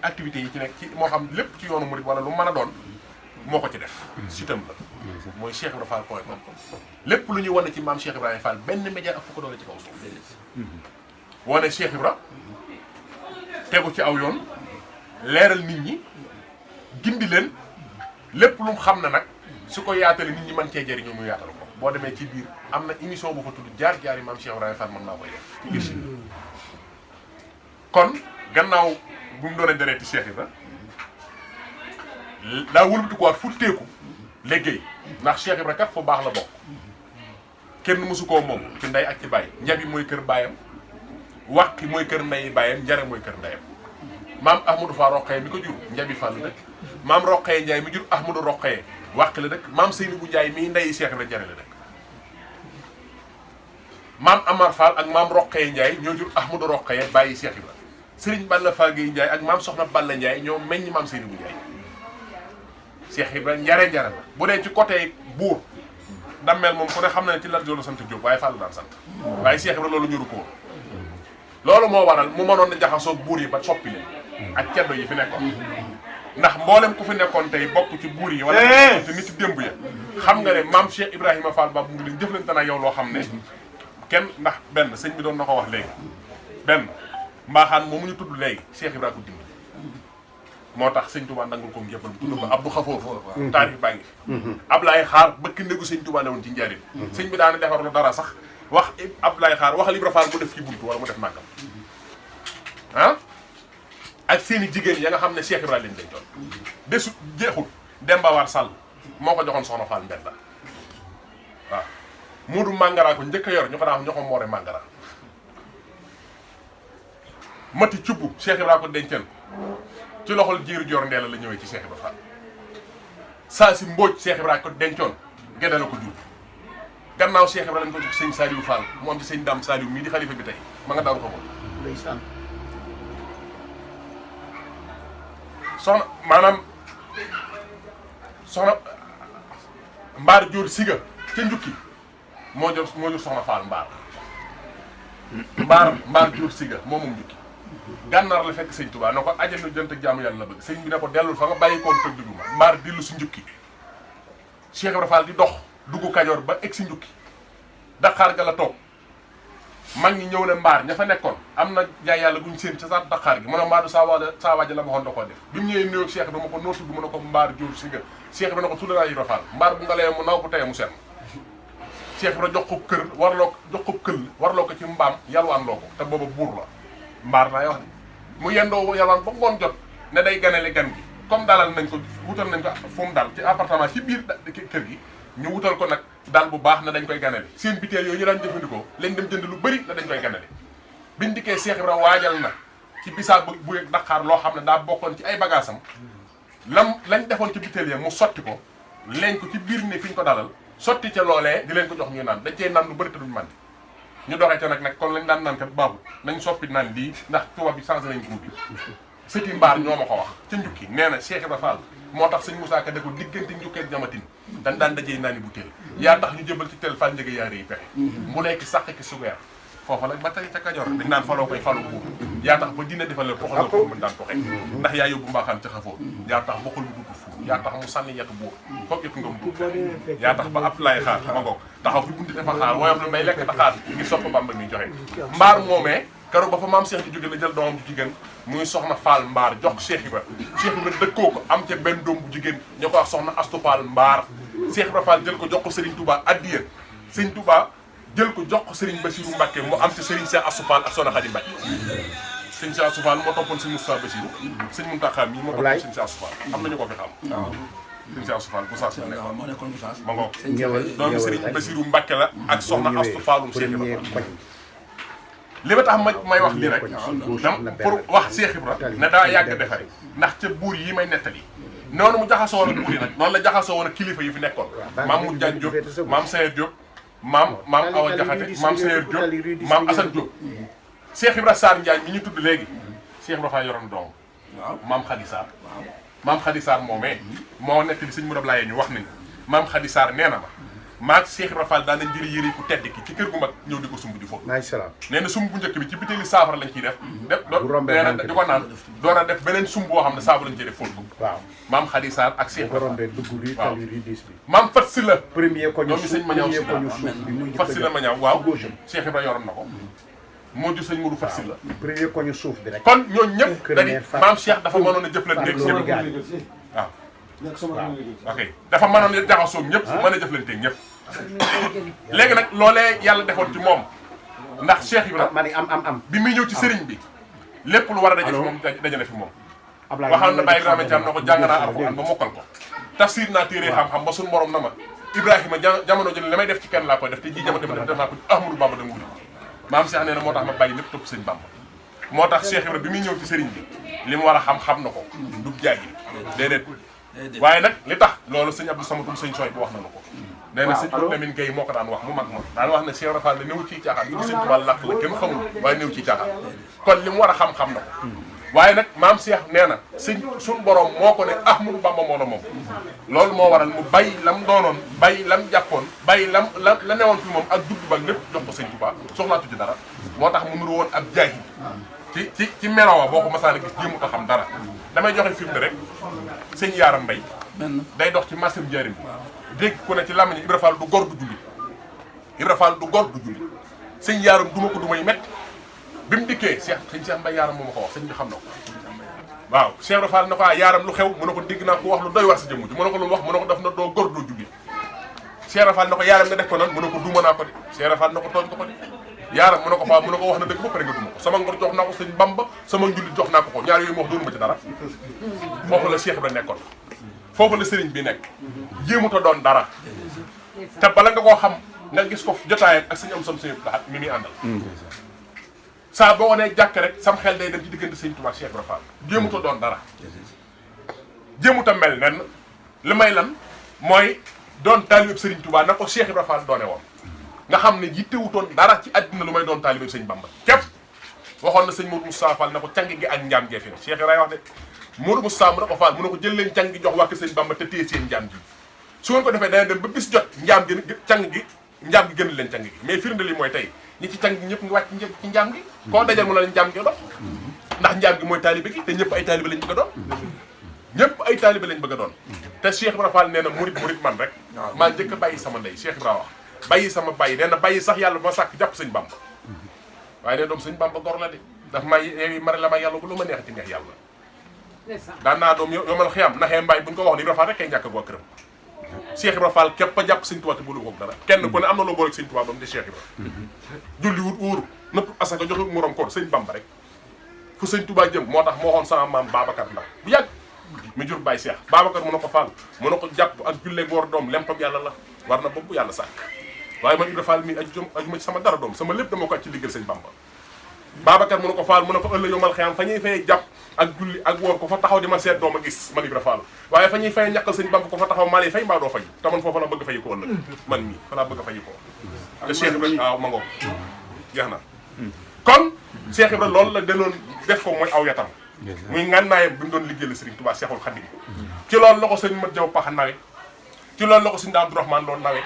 activités yi ci nekk ci moo xam lépp ci yoonu murid wala lu mën a doon moo ko ci def sitam la mooy cheikhibrafall.com lépp lu ñuy wane ci maam Cheikh Ibrahima Fall benn média ak fu ko doole ci kaw suuf wane Cheikh Ibra tegu ci aw yoon leeral nit ñi gindi leen lépp lu mu xam ne nag su ko yaatale nit ñi mën cee jëriñoo mu yaatal ko boo demee ci biir am na émission bu fa tudd jaar-jaari maam Cheikh Ibrahima Fall mën naa koy def ci biir si kon gannaaw bu mu doonee dereeti Cheikh Ibra daa wëlbati ko waat fu teeku liggéey ndax Cheikh Ibra kat fu baax la bokk kenn mësu koo moom ci ndey ak ci bàyyi njabi mooy kër baayam wàqi mooy kër ndeyi baayam njare mooy kër ndeyam maam Ahmadou Fall Roqaye mi ko jur njabi Fall la dëkk maam Roqaye Ndiaye mi jur Ahmadou Roqaye wàq la dëkk maam Seynabou Ndiaye mii ndeyi Cheikh Ibra njare la dëkk maam Amar Fall ak maam Roqaye Ndiaye ñoo jur Ahmadou Roqaye bàyyi Cheikh Ibra Serigne Balla Fall Gueye Ndiaye ak maam Soxna Balla Ndiaye ñoo meññ maam Seynabou Ndiaye Cheikh Ibra njare la bu dee ci côté buur dammel moom ku ne xam na ne ci Lat Joor la sant Diop waaye Fall daan sant waaye Cheikh Ibra loolu ñuru ko loolu moo waral mu mënoon na jaxasoo buur yi ba soppi leen ak ceddo yi fi nekkoon ndax mboolem ku fi nekkoon tey bokk ci buur yi wala te nit ci démb ya xam nga ne maam Cheikh Ibrahima Fall Babou Ndoumbé jëflante na yow loo xam ne kenn ndax benn sëñ bi doon na ko wax léegi benn mbaaxaan moomu ñu tudd léegi Cheikh Ibrahima ko dimbali moo tax sëñ Touba nangul ko njëbbal bu tudd ko Abdou Khafour taarix baa ngi fi Ablaye Xaar bëkk néegu sëñ Touba la woon ci njariñ sëñ bi daana defar lu dara sax wax Ablaye Xaar waxal Ibra Fall mu def ci buntu wala mu def nangam ah ak seeni jigéen ya nga xam ne Cheikh Ibrahima leen dencoon desu jeexul Demba War Sall moo ko joxoon soxna Fall Mbenda waaw Moodu Mangara ko njëkk a yor ñu ko daan wax ñoo ko moore Mangara Mati Cubb Cheikh Ibrahima ko dencoon ci loxol jiiru joor ndeela la ñëwee ci Cheikh Ibrahima Fall saa si Mbóoj Cheikh Ibrahima ko dencoon gedda la ko jur gannaaw Cheikh Ibrahima lañ ko jox sëñ Saliou Fall mu am ci sëñ Dame Saliou mii di xalifa bi tey ma nga daaru ko moom soxna maanaam soxna mbaar jóor siga ca njukki moo jur soxna Fall mbaar jóor siga moo moom njukki gànnaar la fekk sëñ Touba na ko ajal nu jënt ak jaamu yàlla la bëgg sëñ bi ne ko dellul fa nga bàyyi koon tëj duguma mbaar dillu si njukki Cheikh Ibrahima Fall di dox dugg Kajoor ba egg si njukki Dakar ga la toog mag ñi ñëw ne mbaar ña fa nekkoon am na jaay yàlla guñ seen ca sax Dakar gi mu ne mbaadu saa waaja la ma xoon da koo def bi mu ñëwee nuyoo Cheikh Ibrahima ko noo tudd mu ne ko mbaar jóor si nga Cheikh Ibrahima ne ko tudd naa Ibrahima Fall mbaar bu nga lee mu naw bu teye mu seen Cheikh Ibrahima jox ko kër jox ko këll warloo ko ci mbaam yalwaan loo ko te booba buur la mbaar laay wax de mu yendoo yalwaan ba ngoon jot ne day ganale gan gi comme dalal nañ ko wutal nañ ko fu mu dal ci appartement ci biir kër gi ñu wutal ko nag daal bu baax na dañ koy ganale seen biteel yooyu ñu daan jëfandikoo leen dem jënd lu bëri na dañ koy ganale biñ dikkee Cheikh Ibrahima waajal na ci bisaab bu yëg Dakar loo xam ne daa bokkoon ci ay bagaasam lañ defoon ci biteel ya mu sotti ko leen ko ci biir ne fi ñu ko dalal sotti ca loolee di leen ko jox ñuy naan dañ cee naan lu bëri te duñ màndi ñu doxee ca nag kon lañ daan naan kat baaxul nañ soppi naan lii ndax tubaab bi changé nañ ko bi sëti mbaar ñoo ma ko wax ca njukki nee na Cheikh Ibrahima Fall moo tax sëñ Moussa Ka de ko diggante njukkee jamatin dañ daan dajee naani bu teel yaa tax ñu jëbal ci teel Fall njëge yaa rëy pexe mu lekk sàq ki sugeer foofa la ba tey ca Kajoor dañ naan faloo koy falu buur yaa tax ba dina defal la poxal ko mën daan poxe ndax yaa yóbbu mbaaxaan ca xafoo yaa tax bokkul bu dugg fuur yaa tax mu sànni yetu buur foog yëpp ngam buur yaa tax ba ab laay xaar ma ngoog taxaw fi bunti dafa xaar woyof la may lekk taxaar ngir sopp Bamba mi joxe mbaar moomee keroog ba fa maam Cheikh di jóge la jël doomam bu jigéen muy soxna Fall Mbaar jox Cheikh Ibra dëkkoo ko am ca benn doom bu jigéen ñu ko wax soxna Astou Fall Mbaar Cheikh Ibra Fall jël ko jox ko Serigne Touba addiya Serigne Touba jël ko jox ko Serigne Bassirou Mbacké mu am ci Serigne Cheikh Astou Fall ak soxna Khady Mbacké Serigne Cheikh Astou Fall moo toppoon Serigne Moustapha Bassirou Serigne Mountakha mii moo toppoon Serigne Cheikh Astou Fall am nañu ko fi xam Serigne Cheikh Astou Fall bu saas la nekk moo nekkoon bu saas ma ngoog doomu Serigne Bassirou Mbacké la ak soxna Astou Fallum Cheikh Ibra li ma tax may wax lii rek dam pour wax Cheikh Ibra ne daa yàgg defari ndax ca buur yi may nettali noonu mu jaxasoo woon ak buur yi nag noonu la jaxasoo woon ak kilifa yi fi nekkoon maam Moujane Diop maam Sayer Diop maam Awa Diakhaté maam Sayer Diop maam Assane Diop Cheikh Ibra Sarr Ndiaye mi ñu tudd léegi Cheikh Ibra faa yoroon doom maam Khady Sarr maam Khady Sarr moomee moo nettali sëñ Mourad Laye ñu wax nañu maam Khady Sarr nee na ma maag Cheikh Ibra Fall daan nañ jëri yëri ku tedd ki ci kër gu mag ñëw di ko sumb di foofu nee na sumb bu njëkk bi ci bitéeli saafara lañ ciy def nee na di ko naan door a def beneen sumb boo xam ne saafara lañ ciy def fóot ko maam Khady Sarr ak Cheikh Ibra Fall waaw maam Fat Sylla ñoom ñu sëñ Mañaw si Fat Sylla Mañaw waaw Cheikh Ibra yoroon na ko moo jur sëñ Modou Fat Sylla kon ñooñu ñëpp dañuy maam Cheikh dafa mënoon a jëflante ak ñëpp waaw ok dafa mënoon a jaxasoo ñëpp mën a jëflanteeg ñëpp léegi nag loolee yàlla defoon ci moom ndax Cheikh Ibrahima bi muy ñëw ci sëriñ bi lépp lu war a daje fi moom daje na fi moom waxal na Baye Ibrahima Thiam na ko jàng naa alxuraan ba mokkal ko tafsir naa téere xam-xam ba suñu borom na ma Ibrahima jamono jële li may def ci kenn laa koy def te ji jamono def naa ko Ahmadou Bamba da ngudi maam Cheikh nee na moo tax ma bàyyi lépp topp sëñ Bamba moo tax Cheikh Ibrahima bi muy ñëw ci sëriñ bi li mu war a xam na ko du jaagi déedéet waaye nag li tax loolu sëñ Abdou Samatum sëñ Soy bi wax na ko nee na sëñ Abdou Lamine Gueye moo ko daan wax mu mag ma daan wax ne Cheikh Ibra Fall ne néew ciy caaxaan ñu sëñ Tuubaa làkk la kenn xamul waaye néew ciy caaxaan kon li mu war a xam na ko waaye nag maam Cheikh nee na sëñ suñu borom moo ko ne Ahmadou Bamba moo la moom loolu moo waral mu bàyyi lam doonoon bàyyi lam jàppoon bàyyi la newoon fi moom ak dugg ba lépp jox ko sëñ Tuubaa soxlaatu ci dara moo tax mu nuru woon ab jaahil ci melowa boo ko masaan a gis jéemu ko xam dara damay joxe firnde rek sëñ Yaaram Mbay day dox ci marché Njaarim bi dégg ku ne ci làmmiñ Ibra Fall du gor du julli Ibra Fall du gor du julli sëñ Yaaram duma ko dumay métti bi mu dikkee sëñ Cheikh Mbay Yaaram moo ma ko wax sëñ bi xam na ko waaw Cheikh Ibra Fall na ko Yaaram lu xew mu ne ko dégg naa ko wax lu doy war sa jëmm ji mu ne ko lu mu wax mu ne ko daf na doo gor doo julli Cheikh Ibra Fall na ko Yaaram nga def ko nan mu ne ko duma naa ko de Cheikh Ibra Fall na ko tooñ ko de Yaaram mu ne ko faa mu ne ko wax na dëgg ba pare nga duma ko sama ngor jox naa ko sëñ Bamba sama njullit jox naa ko ñaar yooyu ma wax doonu ma ci dara foofu la Cheikh Ibra nekkoon foofu la sëriñ bi nekk jéemuta doon dara te bala nga koo xam nga gis ko jotaayam ak sëñ am sam sëñ mi muy àndal saa boo ko nee jàkk rek sam xel day dem ci diggante sëñ Tuubaa Cheikh Ibra Fall jéemuta doon dara jéemuta mel nen li may lan mooy doon taalibeb sëriñ Tuubaa na ko Cheikh Ibra Fall doone woon nga xam ne yittewutoon dara ci àddina lu may doon taalibeb sëñ Bamba képp waxoon na sëñ Modou Moustapha Fall na ko cang gi ak njaam gee fi ne Cheikh Ibra wax de Modou Moustapha mu ne ko Fall mu ne ko jël leen cang gi jox waa kër sëñ Bamba te téye seen njaam gi su ngeen ko defee dana dem ba bis jot njaam gi cang gi njaam gi gënal leen cang gi mais firnde li mooy tey ñi ci cang gi ñëpp ngi wàcc ci njaam gi koo dajal mu la njaam gi dox ndax njaam gi mooy taalibe gi te ñëpp ay taalibe lañ bëgg a doon ñëpp ay taalibe lañ bëgg a doon te Cheikh Ibra Fall nee na murit man rek maa njëkk a bàyyi sama ndey Cheikh Ibra wax bàyyi sama bàyyi nee na bàyyi sax yàlla ba sàkk jàpp sëñ Bamba waaye nee doom sëñ Bamba gor la de daf may mari la ma yàlla bu lu ma neex ci neex yàlla daan naa doom yomal xiyam naxee mbaay buñ ko wax ni Ibra Fall rek kay ñàkk ak waa këram Cheikh Ibra Fall képp a jàpp sëñ Tuubaa te boolu ko dara kenn ku ne am na loo boole ak sëñ Tuubaa ba mu di Cheikh Ibra julli wut uur nëpp asaka joxe morom koor sëñ Bamba rek fu sëñ Tuubaa jëm moo tax moo waxoon sama maam Babacar Ndaw bu yàgg mi jur Baye Cheikh Babacar mu ne ko Fall mu ne ko jàpp ak julleeg woor doom lempam yàlla la war na boobu yàlla sàkk waaye man Ibra Fall mi aju ma ci sama dara doom sama lépp dama ko ci liggéey sëñ Bamba Babacar mu ne ko Fall mu ne ko ëllëg yomal xiyam fa ñuy fay jàpp ak julli ak woor ko fa taxaw di ma seet doo ma gis man Ibra Fall waaye fa ñuy fay ñàkkal sëñ Bamba ko fa taxaw maa lay fay mbaa doo fay te man foofa la bëgg fay ko ëllëg man mii fa laa bëgg fay ko te Cheikh Ibra waaw ma ngoog jeex na kon Cheikh Ibra loolu la danoon def ko mooy aw yatam muy ngànnaayam bi mu doon liggéeyal Serigne Touba Cheikhul Khadim ci loolu la ko sëñ Mat Jaw Paxa nawe ci loolu la ko sëñ Abdourahmane loolu nawe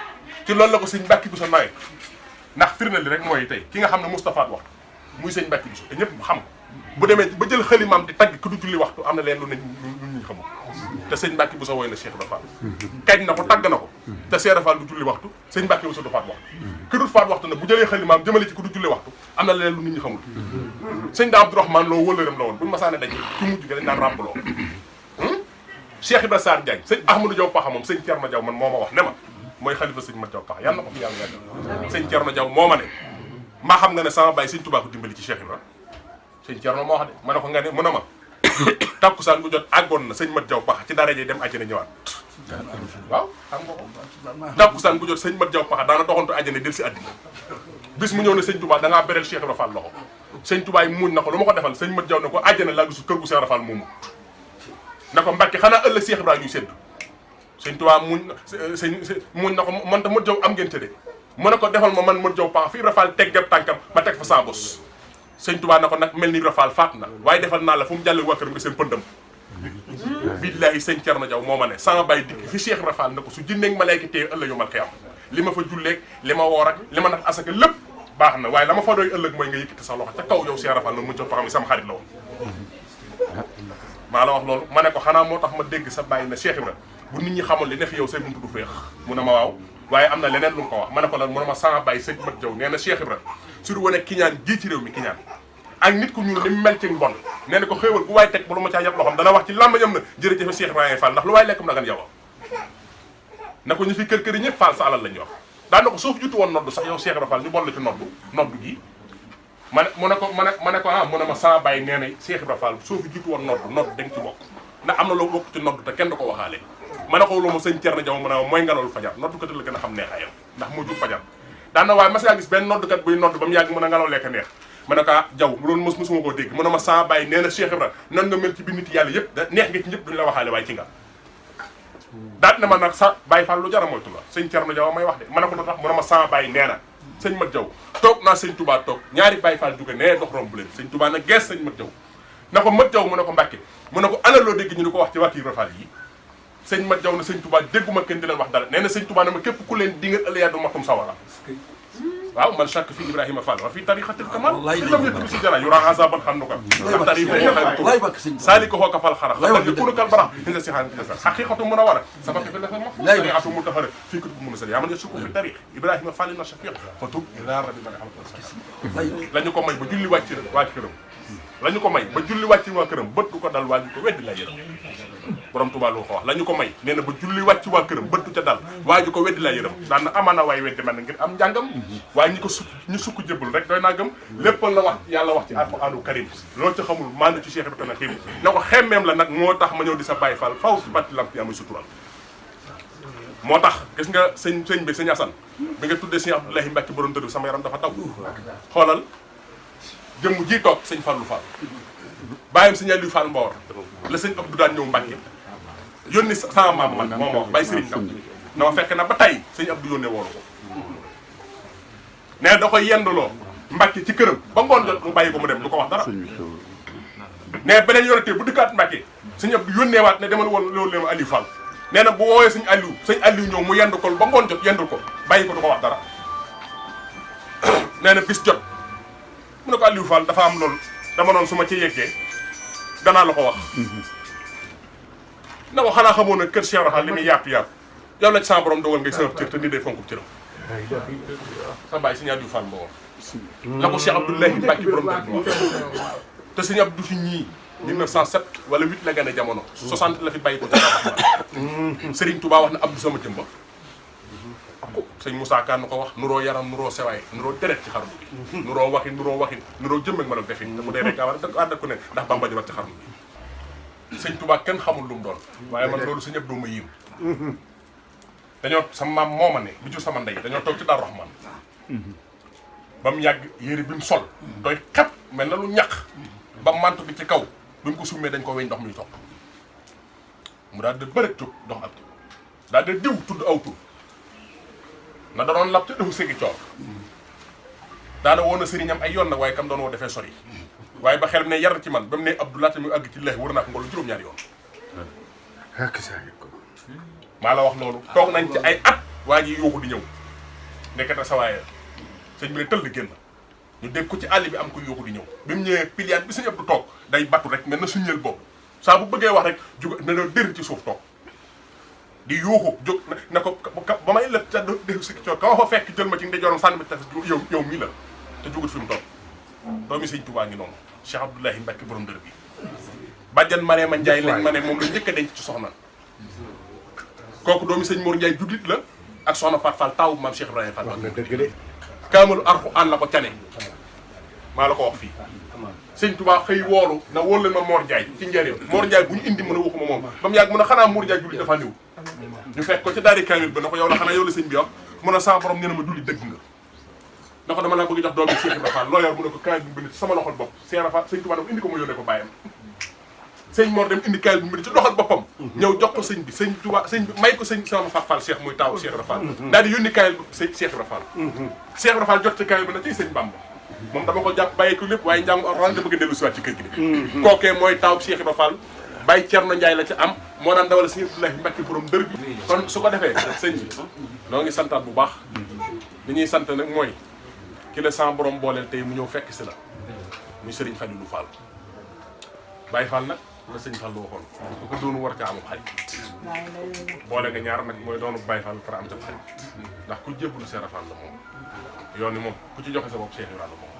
ci loolu la ko sëñ Mbàkke Buso nawe ndax firnde li rek mooy tey ki nga xam ne Moustapha wax muy sëñ Mbàkke Buso te ñëpp xam bu demee ba jël xëlimaam di tagg ku du julli waxtu am na leen lu ne ñu xamul te sëñ Mbàkke Buso woy na Cheikh Ibra Fall kañ na ko tagg na ko te Cheikh Ibra Fall du julli waxtu sëñ Mbàkke Buso du faat waxtu ku dul faat waxtu nag bu jëlee xëlimaam jëmale ci ku du julli waxtu am na leen lu nit ñi xamul sëñ Abdourahmane loo wëllëram la woon buñu masaane daje ci mujj gi dañ naan ràmbaloo Cheikh Ibra Sarr Diagne sëñ Ahmadou Diaw Paxa moom sëñ Thierno Diaw man moo ma wax ne ma mooy xalifa sëñ Mat Diaw Paxa yàlla na ko fi yàlla yàggal sëñ Thierno Diaw moo ma ne maa xam nga ne sama baay sëñ Tuubaa ko dimbali ci Cheikh Ibra sëñ Thierno moo wax de ma ne ko nga ne mu ne ma takkusaan bu jot àggoon na sëñ Mat Diaw Paxa ci daraje dem àjjana ñëwaat waaw xam nga ko takkusaan bu jot sëñ Mat Diaw Paxa daana doxantu àjjana del si àddina bis mu ñëw ne sëñ Tuubaa da ngaa bereel Cheikh Ibra Fall loxo sëñ Tuubaa yi muñ na ko lu ma ko defal sëñ Mat Diaw ne ko àjjana laa gisul kër gu Cheikh Ibra Fall moomu na ko Mbàkke xanaa ëllëg Cheikh Ibra ñuy sédd sëñ Tuubaa muñ na ko man ta Mat Diaw am ngeen tëddee mu ne ko defal ma man Mat Diaw Paxa fi Ibra Fall teg gab tànkam ma teg fa saa bos sëñ Tuubaa na ko nag mel ni Ibra Fall faat na waaye defal naa la fu mu jàlle waa këram nga seen pëndam billaahi sëñ Thierno Diaw moo ma ne sama bàyyi dikk fi Cheikh Ibra Fall na ko su jinneeg malayka téye ëllëg yomal xiyam li ma fa julleeg li ma woor ak li ma nag asaka lépp baax na waaye la ma fa doy ëllëg mooy nga yëkkati sa loxo ca kaw yow Cheikh Ibra Fall noonu mu jox Paxa mi sama xarit la woon maa la wax loolu ma ne ko xanaa moo tax ma dégg sa bàyyi na Cheikh Ibra bu nit ñi xamul li ne fi yow say buntu du féex mu ne ma waaw waaye am na leneen lu mu ko wax ma ne ko lan mu ne ma sama bàyyi sëñ Mat Diaw nee na Cheikh Ibra sur wane kiñaan gii ci réew mi kiñaan ak nit ku ñuul ni mu mel ci mbon nee na ko xéewal bu waay teg ba lu ma caa yab loxoom dana wax ci làmbañam na jërëjëf Cheikh Ibrahima Fall ndax lu waay lekk mu dagan yow na ko ñu fi kër yi ñëpp Fall sa alal lañ yor daan na ko soo fi jutu woon noddu sax yow Cheikh Ibra Fall ñu boll ci noddu gii ma ne mu ne ko ah mu ne ma sama bàyyi nee na Cheikh Ibra Fall soo fi jutu woon noddu da nga ci bokk ndax am na loo bokk ci noddu te kenn du ko waxaale ma ne ko lu ma sëñ Thierno Diaw mu ne mooy ngelalu fajar noddukat la gën a xam neexaayam ndax moo jur fajar daan na waaye mas ngaa gis benn noddukat buy nodd ba mu yàgg mën a ngelaw lekk neex ma ne ko Diaw loolu mosuma koo dégg mu ne ma sama bàyyi nee na Cheikh Ibra nan nga mel ci bi nit yàlla yëpp da neex nga ci ñëpp duñu la waxaale waaye ci nga daat na ma nag sa Baye Fall lu jara moytu la sëñ Thierno Diaw may wax de ma ne ko lu tax mu ne ma sama bàyyi nee na sëñ Mat Diaw toog naa sëñ Touba toog ñaari Baye Fall jóge nee dox romb leen sëñ Touba nag gees sëñ Mat Diaw na ko Mat Diaw mu ne ko Mbàkke mu ne ko ana loo dégg ñu di ko wax ci wàkki Ibra Fall yi sëñ Mat Diaw na sëñ Touba dégguma kenn di leen wax dara nee na sëñ Touba ne ma képp ku leen di nga ëllëg du matum sawara waaw man chaque fi Ibrahima Fall wa fi tariqatil kamal wallaay lam yëkkati si jara yura azaban xam nu ko wallaay bakk sëñ sali ko xoo kafal xara wallaay xatal yëkkunu kal barax inda si xaan sa xaqiqatu mun a war a sama fi la ma tariqatu mu taxara fii ko mun a sali yaa man yasuku fi tariq Ibrahima Fall na shafiq fa tub ila rabbi man hamdu lañu ko may ba julli wàcc këram lañu ko may ba julli wàcc waa këram bët du ko dal waa ji ko weddi la yërëm borom Tuubaa lu ko wax lañu ko may nee na ba julli wàcc waa këram bët du ca dal waa ji ko weddi la yërëm daan na amaana waay weddi man ngir am njàngam waaye ñi ko ñu sukk jébbal rek doy naa gëm léppal la wax yàlla wax ci alquraanu karim loolu ca xamul maanu ci Cheikh Ibrahima xiim na ko xemmeem la nag moo tax ma ñëw di sa Baay Fall faw si batti lamp yi amay sutural moo tax gis nga sëñ bi sëñ Assane bi nga tuddee sëñ Abdoulahi Mbacke borom dëdd sama yaram dafa taw xoolal jëmm ji toog sëñ Fallou Fall bàyyam sëñ Aliou Fall Mbawar la sëñ Abdou daan ñëw Mbacke yónni sama maam man moom wax bàyyi sëriñ nam na ma fekk na ba tey sëñ Abdou yónnee woolu ko nee da koy yenduloo Mbacke ci këram ba ngoon jot mu bàyyi ko mu dem du ko wax dara nee beneen yoretee bu dëkkaat Mbacke sëñ Abdou yónnee waat ne demal woon loolu leen ma Aliou Fall nee na bu woowee sëñ Aliou ñëw mu yendu ko ba ngoon jot yendul ko bàyyi ko du ko wax dara nee na bis jot mu ne ko Aliou Fall dafa am loolu dama noonu su ma ci yeggee danaa la ko wax na ko xanaa xamoon ne kër Cheikh Rahal li muy yaatu yow la ci sama borom dogal ngay sama cër te nit day fonkub cëram sa bàyyi sëñ Aliou Fall Mbawar la ko Cheikh Abdoulahi Mbacke borom dëgg te sëñ Abdou fi ñii 1907 wala 8 la gane jamono 60 la fi bàyyi ko ci Serigne Touba wax na Abdou sama jëmba sëñ Moussa Ka nu ko wax nuroo yaram nuroo sewaay nuroo deret ci xarnu bi nuroo waxin nuroo jëmmeeg ma nag defin te bu dee rek war a ànd ak ku ne ndax Bamba jabat ci xarnu bi sëñ Touba kenn xamul lu mu doon waaye man loolu sëñ Abdou ma yiim dañoo sama maam moo ma ne bi jur sama ndey dañoo toog ci Daaru Rahman ba mu yàgg yére bi mu sol doy xep mel na lu ñaq ba mantu bi ci kaw bi mu ko summee dañ ko weñ ndox muy topp mu daal di bëri jóg dox ab daal di diw tudd aw tur na da doon lab te defu ségi coor daana woon na sëriñam ay yoon nag waaye kam doon woo defee sori waaye ba xel ne yar ci man ba mu ne Abdou laata muy àgg ci leex war naa ko ngolu juróom-ñaari yoon maa la wax loolu toog nañ ci ay at waa ji yuuxu di ñëw nekkata sa waaye sëñ bi ne tëll génn ñu dégg ko ci àll bi am ko yuuxu di ñëw bi mu ñëwee piliane bi sëñ Abdou toog day battu rek mel na suñeel boobu saa bu bëggee wax rek jóg na dër ci suuf toog di yuuxu jóg na ko ba may lëpp ca def si coor ka ma fa fekk jël ma ci ndeyjooram sànni ma tefes yow mii la te jógut fi mu toog doomi sëñ Touba ngi noonu Cheikh Abdoulahi Mbacke borom dër bi bàjjan Marema Ndiaye lañ ma ne moom la njëkk a denc ci soxna kooku doomi sëñ Mor Ndiaye juddit la ak soxna Fat Fall taw maam Cheikh Ibrahima Fall kaamalu Alxuraan la ko cane maa la ko wax fii sëñ Touba xëy woolu na wóolu leen ma Mor Ndiaye ci njëriñ Mor Ndiaye bu ñu indi mën a waxuma moom ba mu yàgg mën a xanaa Mor Ndiaye julli dafa néew ñu fekk ko ci daari kaamil ba na ko yow la xanaa yow la sëñ bi wax mun a sama borom nee na ma julli dëgg nga na ko dama laa bëgg jox doomi Cheikh Ibrahima Fall loo yor mu ne ko kaamil bi bind ci sama loxol bopp Cheikh Ibrahima sëñ Touba dafa indi ko mu yónnee ko bàyyam sëñ Mor dem indi kaamil bi bind ci loxol boppam ñëw jox ko sëñ bi sëñ Touba sëñ bi may ko sëñ sama Fat Fall Cheikh muy taaw Cheikh Ibrahima Fall daal di yónni kaamil bi sëñ Cheikh Ibrahima Fall Cheikh Ibrahima Fall jot ci kaamil bi na ci sëñ Bamba moom dama ko jàpp bàyyi ko lépp waaye njàng Alxuraan da bëgg a dellu si waat ci kër gi kookee mooy taaw Cheikh Ibrahima Fall Baye Thierno Ndiaye la ci am moo daan dawal sëñ Abdoulahi Mbacke borom dër bi kon su ko defee sëñ bi noo ngi santaat bu baax li ñuy sant nag mooy ki la sama borom booleel tey mu ñëw fekk si la muy Serigne Fadilou Fall Baye Fall nag la sëñ Fall waxoon bu ko doonu war ca amul xarit boole nga ñaar nag mooy doonu Baye Fall para am ca xarit ndax ku jébbalu Cheikh Fall la moom yoon ni moom ku ci joxe sa bopp Cheikh Ibrahima moom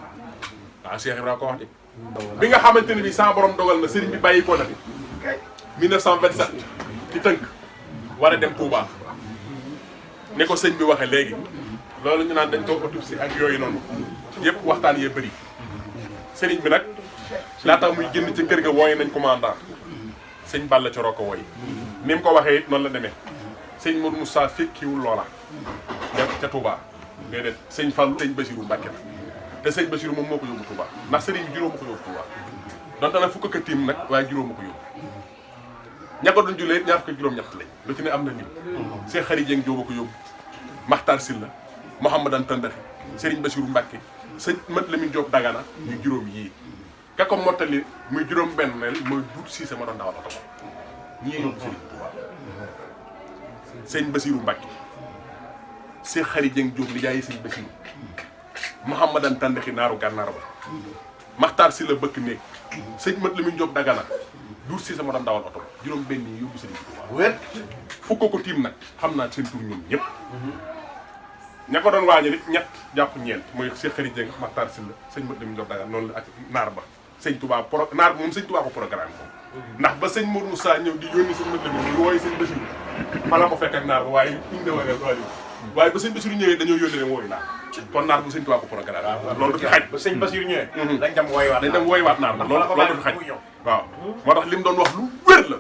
waaw Cheikh Ibrahima ko wax de bi nga xamante ni bi sama borom dogal na Serigne bi bàyyi ko na fi 1927 ci tënk war a dem Touba ne ko sëñ bi waxee léegi loolu ñu naan dañ ko autopsie ak yooyu noonu yëpp waxtaan yee bëri Serigne bi nag laata muy génn ci kër ga wooye nañ commandant sëñ Balla Coro ko wooy ni mu ko waxee it noonu la demee sëñ Mourou Moussa fekkiwul loola ca Touba déedéet sëñ Fallou sëñ Bassirou Mbacke la te sëñ Bassirou moom moo ko yóbbu Touba ndax Serigne bi juróom ma ko yóbbu Touba donte nag fukk ak tiim nag waaye juróom ma ko yóbbu ña ko doon jullee ñaar fukk juróom-ñett lañ lu ci ne am na lim Cheikh Khary Dieng Diop ko yóbbu Makhtar Sylla Mouhamadan Tandaxi Serigne Bassirou Mbacke sëñ Mat Lamine Diop Dagana ñu juróom yii ka ko mottali muy juróom benn mooy Doudou Cissé ma doon dawal oto ñii yóbbu Serigne Touba sëñ Bassirou Mbacke Cheikh Khary Dieng Diop li jaayi sëñ Bassirou Mouhamadan Tandixi naaru gànnaar ba Maxtaar si la bëkk néeg sëñ mat li mu Jóob Dagana duur si sama doon dawal oto juróom benn yi yóbbu sëriñ bi wér fukk ko tiim nag xam naa seen tur ñoom ñëpp ña ko doon waajal it ñett jàpp ñeent mooy Cheikh Xarit Dieng Maxtaar si la sëñ mat li mu Jóob Dagana noonu la ak naar ba sëñ Touba naar moom sëñ Touba ko programme moom ndax ba sëñ Mourou Moussa ñëw di yónni sëñ mat li mu wooyu sëñ Basiru maanaam ko fekk ak naar ba waaye inde waaye ba sëñ Basiru ñëwee dañoo yónni ne wooyu naar kon naar bu sëñ Touba ko programme loolu du fi xaj ba sëñ Basiru ñëwee dañ dem wooywaat naar loolu du fi xaj waaw moo tax li mu doon wax lu wér la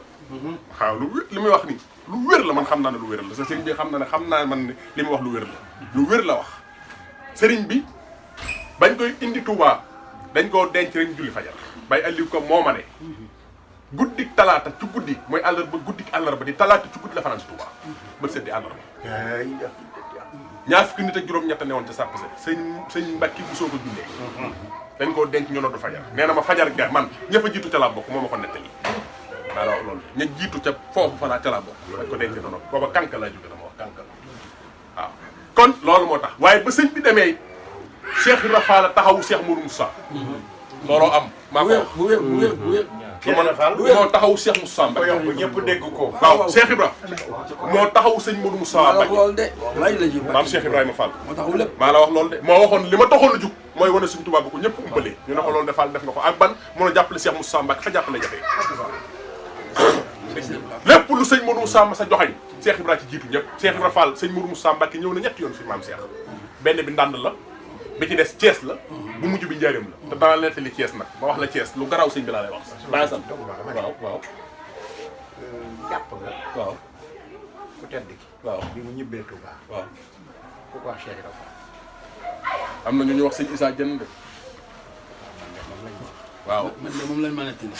waaw lu wér li muy wax ni lu wér la man xam naa ne lu wér la sa sëriñ bi xam naa man ne li muy wax lu wér la lu wér la wax sëriñ bi bañ koy indi Touba dañ koo denc rek julli fajar bay Aliou ko mooma ne guddik talaata ci guddi mooy àllarba guddik àllarba di talaata ci guddi la fanaan si Touba ba seddi àllarba ñaar fukki nit ak juróom-ñett ne woon ca sàpp sa sëñ Mbacke bu soo ko jullee dañ koo denc ñu noddu fajar nee na ma fajar ga man ña fa jiitu ca laa bokk moo ma ko nettali maa la wax loolu ña jiitu ca foofu fanaa ca laa bokk dañ ko denc noonu booba kànk laa jóge dama wax kànk waaw kon loolu moo tax waaye ba sëñ bi demee Cheikh Ibra Fall taxawu Cheikh Mourou Moussa looloo am maa ko wax bu wér moo taxawu Cheikh Moussa Mbacke bu ñëpp dégg ko waaw Cheikh Ibra moo taxawu sëñ Mourou Moussa Mbacke loolu de lay la ji maam Cheikh Ibrahima Fall moo taxawu lépp maa la wax loolu de moo waxoon li ma taxoon a jug mooy wane suñ tubaab bu ko ñëpp umpalee ñu ne ko loolu de Fall def nga ko ak ban mun a jàppale Cheikh Moussa Mbacke fa jàppale jafee lépp lu sëñ Mourou Moussa sa joxañ Cheikh Ibrahima ci jiitu ñëpp Cheikh Ibrahima Fall sëñ Mourou Moussa Mbacke ñëw na ñetti yoon fi maam Cheikh benn bi ndànd la bi ci des Thiès la bu mujj bi njaareem la te danaa nettali Thiès nag ma wax la Thiès lu garaaw sëñ bi laa lay wax bàyyi sant waaw jàpp nga waaw ku tedd ki waaw bi mu ñibbee Touba waaw ku ko wax Cheikh Ibra Fall am na ñu wax sëñ Issa Dieng de waaw man de moom lañ mën a tënk